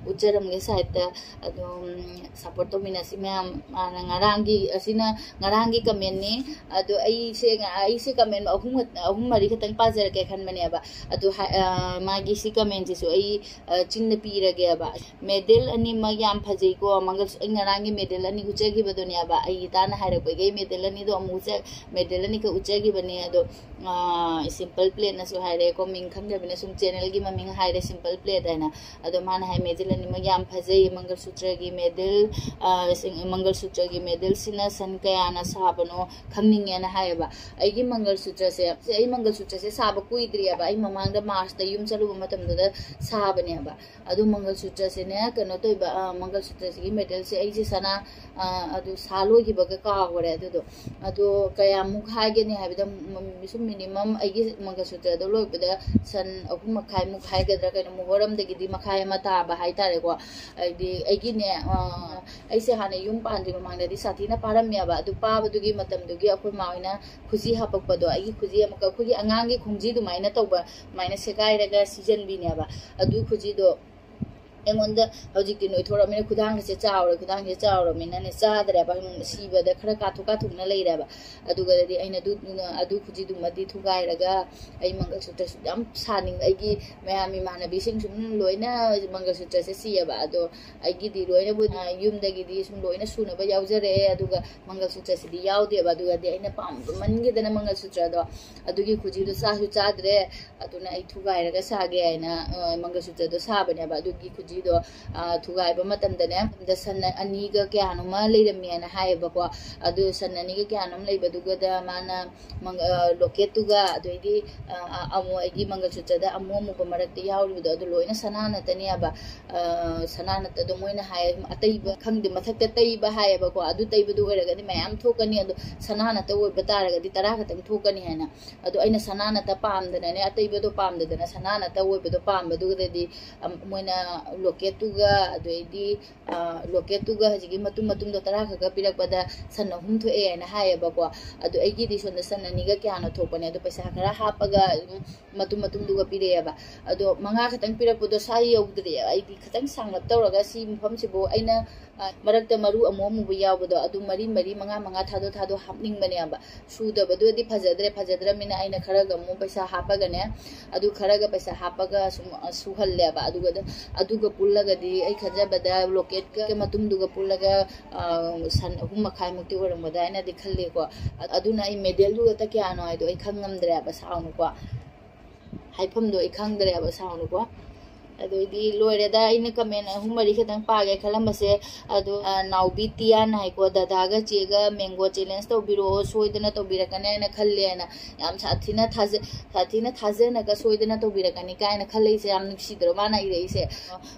ꯎꯠꯆꯔꯝꯒꯦ side-ꯇ꯫ ꯑꯗꯨꯝ support ꯇꯧꯃꯤꯟꯅꯁꯤ ꯃꯌꯥꯝ꯫ ꯃꯥꯅ ꯉꯔꯥꯡꯒꯤ, ꯑꯁꯤꯅ ꯉꯔꯥꯡꯒꯤ comment-ꯅꯤ꯫ ꯑꯗꯣ ꯑꯩꯁꯦ, ꯑꯩꯁꯦ comment ꯑꯍꯨꯝ, ꯑꯍꯨꯝ ꯃꯔꯤ ꯈꯛꯇꯪ ꯄꯥꯖꯔꯛꯀꯦ ꯈꯟꯕꯅꯦꯕ꯫ ꯑꯗꯣ ꯍꯥꯏ-, ꯑ, ꯃꯥꯒꯤ ꯁꯤ comment-ꯁꯤꯁꯨ ꯑꯩ, ꯑ, ꯆꯤꯟꯅ ꯄꯤꯔꯒꯦꯕ꯫ "Medal ꯑꯅꯤꯃꯛ ꯌꯥꯝ ꯐꯖꯩꯀꯣ, ꯃꯪꯒꯜ", ꯑꯩ ꯉꯔꯥꯡꯒꯤ medal ꯑꯅꯤ ꯎꯠꯆꯈꯤꯕꯗꯨꯅꯦꯕ꯫ ꯑꯩ ꯏꯇꯥꯅ ꯍꯥꯏꯔꯛꯄꯒꯤ ꯑꯩ medal ꯑꯅꯤꯗꯣ ꯑꯃꯨꯛ ꯎꯠꯆ-, medal ꯑꯅꯤꯈꯛ ꯎꯠꯆꯈꯤꯕꯅꯦ꯫ ꯑꯗꯣ, ꯑ, Simple Plate-ꯅꯁꯨ ꯍꯥꯏꯔꯛꯑꯦꯀꯣ, ꯃꯤꯡ ꯈꯪꯗꯕꯅꯤꯅ ꯁꯨꯝ channel-ꯒꯤ ꯃꯃꯤꯡ ꯍꯥꯏꯔꯦ, Simple Plate ꯍꯥꯏꯅ꯫ ꯑꯗꯣ ꯃꯥꯅ ꯍꯥꯏ, "Medal ꯑꯅꯤꯃꯛ ꯌꯥꯝ ꯐꯖꯩ, ꯃꯪꯒꯜ ꯁꯨꯇ꯭ꯔꯒꯤ medal, ꯑ, ꯁꯤꯡ-, ꯃꯪꯒꯜ ꯁꯨꯇ꯭ꯔꯒꯤ medal-ꯁꯤꯅ ꯁꯟ ꯀꯌꯥꯅ ꯁꯥꯕꯅꯣ ꯈꯪꯅꯤꯡꯉꯦꯅ" ꯍꯥꯏꯌꯦꯕ꯫ ꯑꯩꯒꯤ ꯃꯪꯒꯜ ꯁꯨꯇ꯭ꯔꯁꯦ, ꯑꯩ ꯃꯪꯒꯜ ꯁꯨꯇ꯭ꯔꯁꯦ ꯁꯥꯕ ꯀꯨꯏꯗ꯭ꯔꯤꯑꯕ꯫ ꯑꯩ ꯃꯃꯥꯡꯗ March-ꯇ ꯌꯨꯝ ꯆꯠꯂꯨꯕ ꯃꯇꯝꯗꯨꯗ ꯁꯥꯕꯅꯦꯕ꯫ ꯑꯗꯨ ꯃꯪꯒꯜ ꯁꯨꯇ꯭ꯔꯁꯤꯅꯦ, ꯀꯩꯅꯣ ꯇꯧꯕ, ꯑ, ꯃꯪꯒꯜ ꯁꯨꯇ꯭ꯔꯁꯤꯒꯤ medal-ꯁꯦ ꯑꯩꯁꯦ ꯁꯅꯥ, ꯑ, ꯑꯗꯨ ꯁꯥ ꯂꯣꯏꯈꯤꯕꯒ ꯀꯥꯎꯈ꯭ꯔꯦ꯫ ꯑꯗꯨꯗꯣ, ꯑꯗꯣ ꯀꯌꯥꯃꯨꯛ ꯍꯥꯏꯒꯅꯤ ꯍꯥꯏꯕꯗ, ꯃ-, ꯁꯨꯝ minimum ꯑꯩꯒꯤ ꯃꯪꯒꯜ ꯁꯨꯇ꯭ꯔꯗꯣ ꯂꯣꯏꯕꯗ ꯁꯟ ꯑꯍꯨꯝ ꯃꯈꯥꯏꯃꯨꯛ ꯍꯥꯏꯒꯗ꯭ꯔꯥ ꯀꯩꯅꯣ, ꯃꯨꯍꯣꯔ ꯑꯃꯗꯒꯤꯗꯤ ꯃꯈꯥꯏ ꯑꯃ ꯇꯥꯕ ꯍꯥꯏꯇꯥꯔꯦꯀꯣ꯫ ꯍꯥꯏꯗꯤ ꯑꯩꯒꯤꯅꯦ, ꯑ, ꯑꯩꯁꯦ ꯍꯥꯟꯅ ꯌꯨꯝ ꯄꯥꯟꯗ꯭ꯔꯤ ꯃꯃꯥꯡꯗꯗꯤ ꯁꯥꯊꯤꯅ ꯄꯥꯔꯝꯃꯦꯕ꯫ ꯑꯗꯨ ꯄꯥꯕꯗꯨꯒꯤ ꯃꯇꯝꯗꯨꯒꯤ ꯑꯩꯈꯣꯏ ꯃꯥ ꯍꯣꯏꯅ ꯈꯨꯖꯤ ꯍꯥꯄꯛꯄꯗꯣ, ꯑꯩꯒꯤ ꯈꯨꯖꯤ ꯑꯃꯈꯛ, ꯑꯩꯈꯣꯏꯒꯤ ꯑꯉꯥꯡꯒꯤ ꯈꯣꯡꯖꯤ ꯑꯗꯨꯃꯥꯏꯅ ꯇꯧꯕ, ꯑꯗꯨꯃꯥꯏꯅ ꯁꯦꯒꯥꯏꯔꯒ ꯁꯤꯖꯟꯕꯤꯅꯦꯕ꯫ ꯑꯗꯨ ꯈꯨꯖꯤꯗꯣ ꯑꯩꯉꯣꯟꯗ ꯍꯧꯖꯤꯛꯇꯤ ꯅꯣꯏꯊꯣꯔꯛꯑꯃꯤꯅ ꯈꯨꯗꯥꯡꯒꯁꯦ ꯆꯥꯎꯔꯦ, ꯈꯨꯗꯥꯡꯁꯦ ꯆꯥꯎꯔꯃꯤꯅꯅꯦ ꯆꯥꯗ꯭ꯔꯦꯕ, ꯁꯤꯕꯗ ꯈꯔ ꯀꯥꯊꯣꯛ ꯀꯥꯊꯣꯛꯅ ꯂꯩꯔꯦꯕ꯫ ꯑꯗꯨꯒꯗꯤ ꯑꯩꯅ ꯑꯗꯨ, ꯑꯗꯨ ꯈꯨꯖꯤꯗꯨꯃꯗꯤ ꯊꯨꯒꯥꯏꯔꯒ ꯑꯩ ꯃꯪꯒꯜꯁꯨꯇ꯭ꯔꯁꯨ ꯌꯥꯝ ꯁꯥꯅꯤꯡ, ꯑꯩꯒꯤ ꯃꯌꯥꯝ ꯏꯃꯥꯟꯅꯕꯤꯁꯤꯡ ꯁꯨꯝ ꯂꯣꯏꯅ ꯃꯪꯒꯜꯁꯨꯇ꯭ꯔꯁꯦ ꯁꯤꯌꯦꯕ꯫ ꯑꯗꯣ ꯑꯩꯒꯤꯗꯤ ꯂꯣꯏꯅꯕꯨ, ꯑ, ꯌꯨꯝꯗꯒꯤꯗꯤ ꯁꯨꯝ ꯂꯣꯏꯅ ꯁꯨꯅꯕ ꯌꯥꯎꯖꯔꯛꯑꯦ꯫ ꯑꯗꯨꯒ ꯃꯪꯒꯜꯁꯨꯇ꯭ꯔꯁꯤꯗꯤ ꯌꯥꯎꯗꯦꯕ꯫ ꯑꯗꯨꯒꯗꯤ ꯑꯩꯅ ꯄꯥꯝꯃꯟꯈꯤꯗꯅ ꯃꯪꯒꯜꯁꯨꯇ꯭ꯔꯗꯣ, ꯑꯗꯨꯒꯤ ꯈꯨꯖꯤꯗꯣ ꯆꯥꯁꯨ ꯆꯥꯗ꯭ꯔꯦ꯫ ꯑꯗꯨꯅ ꯑꯩ ꯊꯨꯒꯥꯏꯔꯒ ꯁꯥꯒꯦ ꯍꯥꯏꯅ, ꯑ, ꯃꯪꯒꯜꯁꯨꯇ꯭ꯔꯗꯣ ꯁꯥꯕꯅꯦꯕ꯫ ꯑꯗꯨꯒꯤ ꯈꯨꯖꯤꯗꯣ, ꯑ, ꯊꯨꯒꯥꯏꯕ ꯃꯇꯝꯗꯅꯦ, ꯁꯟ ꯑꯅꯤꯒ ꯀꯌꯥꯅꯣꯃ ꯂꯩꯔꯝꯃꯦꯅ ꯍꯥꯏꯌꯦꯕꯀꯣ꯫ ꯑꯗꯨ ꯁꯟ ꯑꯅꯤꯒ ꯀꯌꯥꯅꯣꯝ ꯂꯩꯕꯗꯨꯒꯗ ꯃꯥꯅ ꯃꯪ-, ꯑ, ꯂꯣꯀꯦꯠꯇꯨꯒ, ꯑꯗꯩꯗꯤ, ꯑ, ꯑ, ꯑꯃꯨ-, ꯑꯩꯒꯤ ꯃꯪꯒꯜꯁꯨꯇ꯭ꯔꯗ ꯑꯃꯨ ꯑꯃꯨꯕ ꯃꯔꯛꯇ ꯌꯥꯎꯔꯤꯕꯗꯣ, ꯑꯗꯨ ꯂꯣꯏꯅ ꯁꯅꯥ ꯅꯠꯇꯅꯦꯕ꯫ ꯑ, ꯁꯅꯥ ꯅꯠꯇꯗꯣ ꯃꯣꯏꯅ ꯍꯥꯏ, ꯑꯇꯩꯕ ꯈꯪꯗꯦ, ꯃꯊꯛꯇ ꯇꯩꯕ ꯍꯥꯏꯌꯦꯕꯀꯣ꯫ ꯑꯗꯨ ꯇꯩꯕꯗꯨ ꯑꯣꯏꯔꯒꯗꯤ ꯃꯌꯥꯝ ꯊꯣꯛꯀꯅꯤ, ꯑꯗꯣ ꯁꯅꯥ ꯅꯠꯇ ꯑꯣꯏꯕ ꯇꯥꯔꯒꯗꯤ ꯇꯔꯥ ꯈꯛꯇꯪ ꯊꯣꯛꯀꯅꯤ ꯍꯥꯏꯅ꯫ ꯑꯗꯣ ꯑꯩꯅ ꯁꯅꯥ ꯅꯠꯇ ꯄꯥꯝꯗꯅꯅꯦ, ꯑꯇꯩꯕꯗꯣ ꯄꯥꯝꯗꯗꯅ ꯁꯅꯥ ꯅꯠꯇ ꯑꯣꯏꯕꯗꯣ ꯄꯥꯝꯕꯗꯨꯒꯗꯤ, ꯑꯝ, ꯃꯣꯏꯅ ꯂꯣꯀꯦꯠꯇꯨꯒ, ꯑꯗꯩꯗꯤ, ꯑ, ꯂꯣꯀꯦꯠꯇꯨꯒ ꯍꯧꯖꯤꯛꯀꯤ ꯃꯇꯨꯝ ꯃꯇꯨꯝꯗꯣ ꯇꯔꯥ ꯈꯛꯒ ꯄꯤꯔꯛꯄꯗ ꯁꯟ ꯑꯍꯨꯝ ꯊꯣꯛꯑꯦ ꯍꯥꯏꯅ ꯍꯥꯏꯌꯦꯕꯀꯣ꯫ ꯑꯗꯣ ꯑꯩꯒꯤꯗꯤ ꯁꯣꯝꯗ ꯁꯟ ꯑꯅꯤꯒ ꯀꯌꯥꯅꯣ ꯊꯣꯛꯄꯅꯦ꯫ ꯑꯗꯣ ꯄꯩꯁꯥ ꯈꯔ ꯍꯥꯞꯄꯒ ꯑꯗꯨꯝ ꯃꯇꯨꯝ ꯃꯇꯨꯝꯗꯨꯒ ꯄꯤꯔꯛꯑꯦꯕ꯫ ꯑꯗꯣ ꯃꯉꯥ ꯈꯛꯇꯪ ꯄꯤꯔꯛꯄꯗꯣ ꯁ꯭ꯋꯥꯏ ꯌꯧꯗ꯭ꯔꯦ꯫ ꯑꯩꯗꯤ ꯈꯤꯇꯪ ꯁꯥꯡꯂꯞ ꯇꯧꯔꯒ ꯁꯤ ꯃꯐꯝꯁꯤꯕꯨ ꯑꯩꯅ, ꯑ, ꯃꯔꯛꯇ ꯃꯔꯨ ꯑꯃꯨ ꯑꯃꯨꯕ ꯌꯥꯎꯕꯗꯣ, ꯑꯗꯨ ꯃꯔꯤ ꯃꯔꯤ, ꯃꯉꯥ ꯃꯉꯥ ꯊꯥꯗꯣꯛ ꯊꯥꯗꯣꯛ ꯍꯥꯞꯅꯤꯡꯕꯅꯦꯕ꯫ ꯁꯨꯗꯕꯗꯨꯗꯤ ꯐꯖꯗ꯭ꯔꯦ, ꯐꯖꯗ꯭ꯔꯃꯤꯅ ꯑꯩꯅ ꯈꯔꯒ ꯑꯃꯨꯛ ꯄꯩꯁꯥ ꯍꯥꯞꯄꯒꯅꯦ, ꯑꯗꯨ ꯈꯔꯒ ꯄꯩꯁꯥ ꯍꯥꯞꯄꯒ ꯁꯨꯝ, ꯑ, ꯁꯨꯍꯜꯂꯦꯕ꯫ ꯑꯗꯨꯒ, ꯑꯗꯨꯒ ꯄꯨꯜꯂꯒꯗꯤ ꯑꯩ ꯈꯟꯖꯕꯗ ꯂꯣꯀꯦꯠꯀ ꯃꯇꯨꯝꯗꯨꯒ ꯄꯨꯜꯂꯒ, ꯑ, ꯁꯟ ꯑꯍꯨꯝ ꯃꯈꯥꯏꯃꯨꯛꯇꯤ ꯑꯣꯏꯔꯝꯒꯗ꯭ꯔꯥ ꯍꯥꯏꯅꯗꯤ ꯈꯜꯂꯤꯀꯣ꯫ ꯑ-, ꯑꯗꯨꯅ ꯑꯩ ꯃꯦꯗꯦꯜꯗꯨꯒ ꯀꯌꯥꯅꯣ ꯍꯥꯏꯗꯣ ꯑꯩ ꯈꯪ ꯉꯝꯗ꯭ꯔꯦꯕ, ꯁꯥꯎꯅꯨꯀꯣ꯫ ꯍꯥꯏꯐꯝꯗꯣ ꯑꯩ ꯈꯪꯗ꯭ꯔꯦꯕ, ꯁꯥꯎꯅꯨꯀꯣ꯫ ꯑꯗꯩꯗꯤ ꯂꯣꯏꯔꯦꯗ, ꯑꯩꯅ ꯀꯃꯦꯟ ꯑꯍꯨꯝ ꯃꯔꯤ ꯈꯛꯇꯪ ꯄꯥꯒꯦ ꯈꯜꯂꯝꯕꯁꯦ꯫ ꯑꯗꯣ, ꯑ, ꯅꯥꯎꯕꯤ ꯇꯤꯌꯥꯟ ꯍꯥꯏꯀꯣ, "ꯗꯗꯥꯒ ꯆꯦꯒ ꯃꯦꯡꯒꯣ ꯆꯦꯂꯦꯟꯖ ꯇꯧꯕꯤꯔꯛꯑꯣ, ꯁꯣꯏꯗꯅ ꯇꯧꯕꯤꯔꯛꯀꯅꯤ ꯍꯥꯏꯅ ꯈꯜꯂꯦꯅ", ꯌꯥꯝ ꯁꯥꯊꯤꯅ ꯊꯥꯖ-, ꯁꯥꯊꯤꯅ ꯊꯥꯖꯅꯒ ꯁꯣꯏꯗꯅ ꯇꯧꯕꯤꯔꯛꯀꯅꯤ ꯀꯥꯏꯅ ꯈꯜꯂꯛꯏꯁꯦ꯫ ꯌꯥꯝ ꯅꯨꯡꯁꯤꯗ꯭ꯔꯣ ꯃꯥꯅ ꯏꯔꯛꯏꯁꯦ?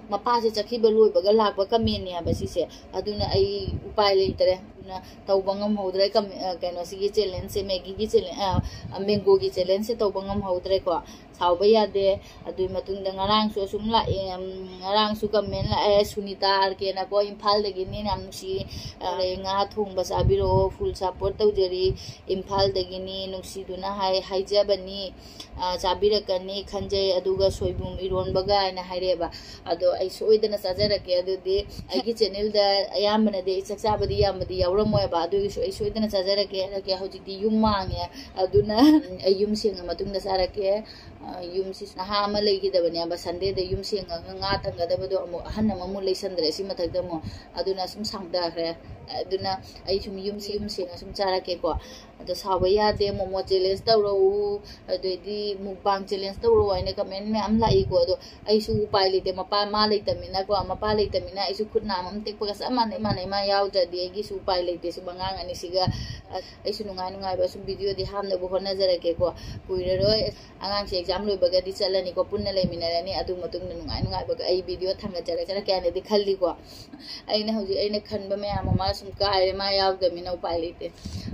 ꯃꯄꯥꯁꯦ ꯆꯠꯈꯤꯕ ꯂꯣꯏꯕꯒ ꯂꯥꯛꯄ ꯀꯃꯦꯟꯅꯦ ꯍꯥꯏꯕ ꯁꯤꯁꯦ꯫ ꯑꯗꯨꯅ ꯑꯩ ꯎꯄꯥꯏ ꯂꯩꯇꯔꯦ꯫ ꯇꯧꯕ ꯉꯝꯍꯧꯗ꯭ꯔꯦ꯫ ꯀꯝ-, ꯑ, ꯀꯩꯅꯣꯁꯤꯒꯤ challengeꯁꯦ, Maggiꯒꯤ challenge, ꯑ, ꯑ, mangoꯒꯤ challengeꯁꯦ ꯇꯧꯕ ꯉꯝꯍꯧꯗ꯭ꯔꯦꯀꯣ꯫ ꯁꯥꯎꯕ ꯌꯥꯗꯦ꯫ ꯑꯗꯨꯒꯤ ꯃꯇꯨꯡꯗ ꯉꯔꯥꯡꯁꯨ ꯑꯁꯨꯝ ꯂꯥꯛꯑꯦ, ꯎꯝ, ꯉꯔꯥꯡꯁꯨ comment ꯂꯥꯛꯑꯦ, ꯁꯨꯅꯤꯇꯥ ꯑꯥꯔ ꯀꯦꯅꯀꯣ, ꯏꯝꯐꯥꯜꯗꯒꯤꯅꯤ, ꯌꯥꯝ ꯅꯨꯡꯁꯤ, ꯑ, ꯉꯥ ꯊꯣꯡꯕ ꯆꯥꯕꯤꯔꯛꯑꯣ, full support ꯇꯧꯖꯔꯤ, ꯏꯝꯐꯥꯜꯗꯒꯤꯅꯤ, ꯅꯨꯡꯁꯤꯗꯨꯅ ꯍꯥꯏ-, ꯍꯥꯏꯖꯕꯅꯤ꯫ ꯑ, ꯆꯥꯕꯤꯔꯛꯀꯅꯤ ꯈꯟꯖꯩ, ꯑꯗꯨꯒ ꯁꯣꯏꯕꯨꯝ ꯏꯔꯣꯟꯕꯒ ꯍꯥꯏꯅ ꯍꯥꯏꯔꯛꯑꯦꯕ꯫ ꯑꯗꯣ ꯑꯩ ꯁꯣꯏꯗꯅ ꯆꯥꯖꯔꯛꯀꯦ꯫ ꯑꯗꯨꯗꯤ ꯑꯩꯒꯤ channelꯗ ꯑꯌꯥꯝꯕꯅꯗꯤ ꯑꯩ ꯆꯥꯛ ꯆꯥꯕꯗꯤ ꯌꯥꯝꯕꯗꯤ ꯌꯥꯎꯔꯝꯃꯣꯏꯕ, ꯑꯗꯨꯒꯤꯁꯨ ꯑꯩ ꯁꯣꯏꯗꯅ ꯆꯥꯖꯔꯛꯀꯦ꯫ ꯍꯥꯏꯔꯛꯀꯦ, ꯍꯧꯖꯤꯛꯇꯤ ꯌꯨꯝ ꯃꯥꯡꯉꯦ, ꯑꯗꯨꯅ, ꯎꯝ, ꯑꯩ ꯌꯨꯝ ꯁꯦꯡꯉ ꯃꯇꯨꯡꯗ ꯆꯥꯔꯛꯀꯦ꯫ ꯑ, ꯌꯨꯝꯁꯤ ꯅꯍꯥ ꯑꯃ ꯂꯩꯈꯤꯗꯕꯅꯦꯕ, Sundayꯗ ꯌꯨꯝ ꯁꯦꯡꯉꯒ ꯉꯥ ꯊꯝꯒꯗꯕꯗꯣ ꯑꯃꯨꯛ ꯑꯍꯟ ꯑꯃꯃꯨꯛ ꯂꯩꯁꯟꯗ꯭ꯔꯦ ꯁꯤ ꯃꯊꯛꯇ ꯑꯃꯨꯛ, ꯑꯗꯨꯅ ꯁꯨꯝ ꯁꯥꯡꯊꯈ꯭ꯔꯦ꯫ ꯑꯗꯨꯅ ꯑꯩ ꯁꯨꯝ ꯌꯨꯝꯁꯤ ꯌꯨꯝ ꯁꯦꯡꯉ ꯁꯨꯝ ꯆꯥꯔꯛꯀꯦꯀꯣ꯫ ꯑꯗꯣ ꯁꯥꯎꯕ ꯌꯥꯗꯦ, momo challenge ꯇꯧꯔꯛꯎ, ꯑꯗꯩꯗꯤ mukbang challenge ꯇꯧꯔꯛꯎ ꯍꯥꯏꯅ comment ꯃꯌꯥꯝ ꯂꯥꯛꯏꯀꯣ꯫ ꯑꯗꯣ ꯑꯩꯁꯨ ꯎꯄꯥꯏ ꯂꯩꯇꯦ, ꯃꯄꯥ, ꯃꯥ ꯂꯩꯇꯃꯤꯅꯀꯣ, ꯃꯄꯥ ꯂꯩꯇꯃꯤꯅ ꯑꯩꯁꯨ ꯈꯨꯠ ꯅꯥꯝ ꯑꯃ ꯇꯦꯛꯄꯒ ꯆꯞ ꯃꯥꯟꯅꯩ, ꯃꯥꯟꯅꯩ, ꯃꯥ ꯌꯥꯎꯗ꯭ꯔꯗꯤ ꯑꯩꯒꯤꯁꯨ ꯎꯄꯥꯏ ꯂꯩꯇꯦ꯫ ꯁꯨꯝ ꯑꯉꯥꯡ ꯑꯅꯤꯁꯤꯒ, ꯑ, ꯑꯩꯁꯨ ꯅꯨꯡꯉꯥꯏ ꯅꯨꯡꯉꯥꯏꯕ ꯁꯨꯝ videoꯗꯤ ꯍꯥꯞꯅꯕ ꯍꯣꯠꯅꯖꯔꯛꯀꯦꯀꯣ꯫ ꯀꯨꯏꯔꯔꯣꯏ, ꯑꯉꯥꯡꯁꯤ exam ꯂꯣꯏꯕꯒꯗꯤ ꯆꯠꯂꯅꯤꯀꯣ, ꯄꯨꯟꯅ ꯂꯩꯃꯤꯟꯅꯔꯅꯤ꯫ ꯑꯗꯨ ꯃꯇꯨꯡꯗ ꯅꯨꯡꯉꯥꯏ ꯅꯨꯡꯉꯥꯏꯕꯒ ꯑꯩ video ꯊꯥꯡꯒꯠꯆꯔꯛꯀꯦꯅꯗꯤ ꯈꯜꯂꯤꯀꯣ꯫ ꯑꯩꯅ ꯍꯧꯖꯤꯛ ꯑꯩꯅ ꯈꯟꯕ ꯃꯌꯥꯝ ꯑꯃ ꯁꯨꯝ ꯀꯥꯏꯔꯦ, ꯃꯥ ꯌꯥꯎꯗꯕꯅꯤꯅ ꯎꯄꯥꯏ ꯂꯩꯇꯦ꯫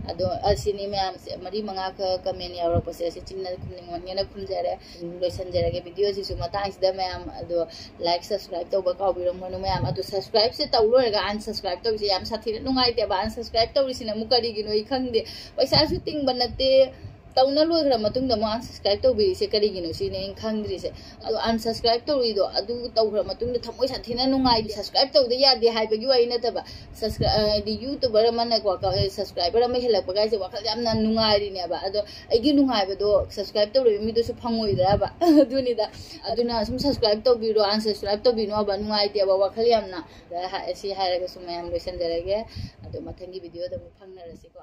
ꯑꯗꯣ ꯑꯁꯤꯅꯤ ꯃꯌꯥꯝꯁꯦ, ꯃꯔꯤ ꯃꯉꯥ ꯈꯛ comment ꯌꯥꯎꯔꯛꯄꯁꯦ, ꯑꯁꯤ ꯆꯤꯟꯅ ꯈꯨꯝꯅꯤꯡꯃꯟꯒꯦꯅ ꯈꯨꯝꯖꯔꯦ꯫ ꯂꯣꯏꯁꯟꯖꯔꯒꯦ videoꯁꯤꯁꯨ ꯃꯇꯥꯡꯁꯤꯗ ꯃꯌꯥꯝ꯫ ꯑꯗꯣ like, subscribe ꯇꯧꯕ ꯀꯥꯎꯕꯤꯔꯝꯒꯅꯨ ꯃꯌꯥꯝ꯫ ꯑꯗꯣ subscribeꯁꯦ ꯇꯧ ꯂꯣꯏꯔꯒ unsubscribe ꯇꯧꯕꯁꯦ ꯌꯥꯝ ꯁꯥꯊꯤꯅ ꯅꯨꯡꯉꯥꯏꯇꯦꯕ꯫ Unsubscribe ꯇꯧꯔꯤꯁꯤꯅ ꯑꯃꯨꯛ ꯀꯔꯤꯒꯤꯅꯣ ꯑꯩ ꯈꯪꯗꯦ꯫ ꯄꯩꯁꯥꯁꯨ ꯇꯤꯡꯕ ꯅꯠꯇꯦ, ꯇꯧꯅ ꯂꯣꯏꯈ꯭ꯔ ꯃꯇꯨꯡꯗ ꯑꯃꯨꯛ unsubscribe ꯇꯧꯕꯤꯔꯤꯁꯦ ꯀꯔꯤꯒꯤꯅꯣ ꯁꯤꯅꯦ ꯑꯩꯅ ꯈꯪꯗ꯭ꯔꯤꯁꯦ꯫ ꯑꯗꯣ unsubscribe ꯇꯧꯔꯤꯗꯣ, ꯑꯗꯨ ꯇꯧꯈ꯭ꯔ ꯃꯇꯨꯡꯗ ꯊꯃꯣꯏ ꯁꯥꯊꯤꯅ ꯅꯨꯡꯉꯥꯏꯇꯦ꯫ Subscribe ꯇꯧꯗ ꯌꯥꯗꯦ ꯍꯥꯏꯕꯒꯤ ꯋꯥꯔꯤ ꯅꯠꯇꯕ, subscri-, ꯑ, ꯍꯥꯏꯗꯤ YouTuber ꯑꯃꯅꯀꯣ, ꯀ-, subscriber ꯑꯃ ꯍꯦꯜꯂꯛꯄ ꯀꯥꯏꯁꯦ ꯋꯥꯈꯜ ꯌꯥꯝꯅ ꯅꯨꯡꯉꯥꯏꯔꯤꯅꯦꯕ꯫ ꯑꯗꯣ ꯑꯩꯒꯤ ꯅꯨꯡꯉꯥꯏꯕꯗꯣ subscribe ꯇꯧꯔꯤꯕ ꯃꯤꯗꯨꯁꯨ ꯐꯪꯉꯣꯏꯗ꯭ꯔꯕ? ꯑꯗꯨꯅꯤꯗ꯫ ꯑꯗꯨꯅ ꯁꯨꯝ subscribe ꯇꯧꯕꯤꯔꯣ, unsubscribe ꯇꯧꯕꯤꯅꯣꯕ, ꯅꯨꯡꯉꯥꯏꯇꯦꯕ ꯋꯥꯈꯜ ꯌꯥꯝꯅ꯫ ꯑꯗ ꯍꯥ-, ꯁꯤ ꯍꯥꯏꯔꯒꯁꯨ ꯃꯌꯥꯝ ꯂꯣꯏꯁꯟꯖꯔꯒꯦ꯫ ꯑꯗꯣ ꯃꯊꯪꯒꯤ videoꯗ ꯑꯃꯨꯛ ꯐꯪꯅꯔꯁꯤꯀꯣ꯫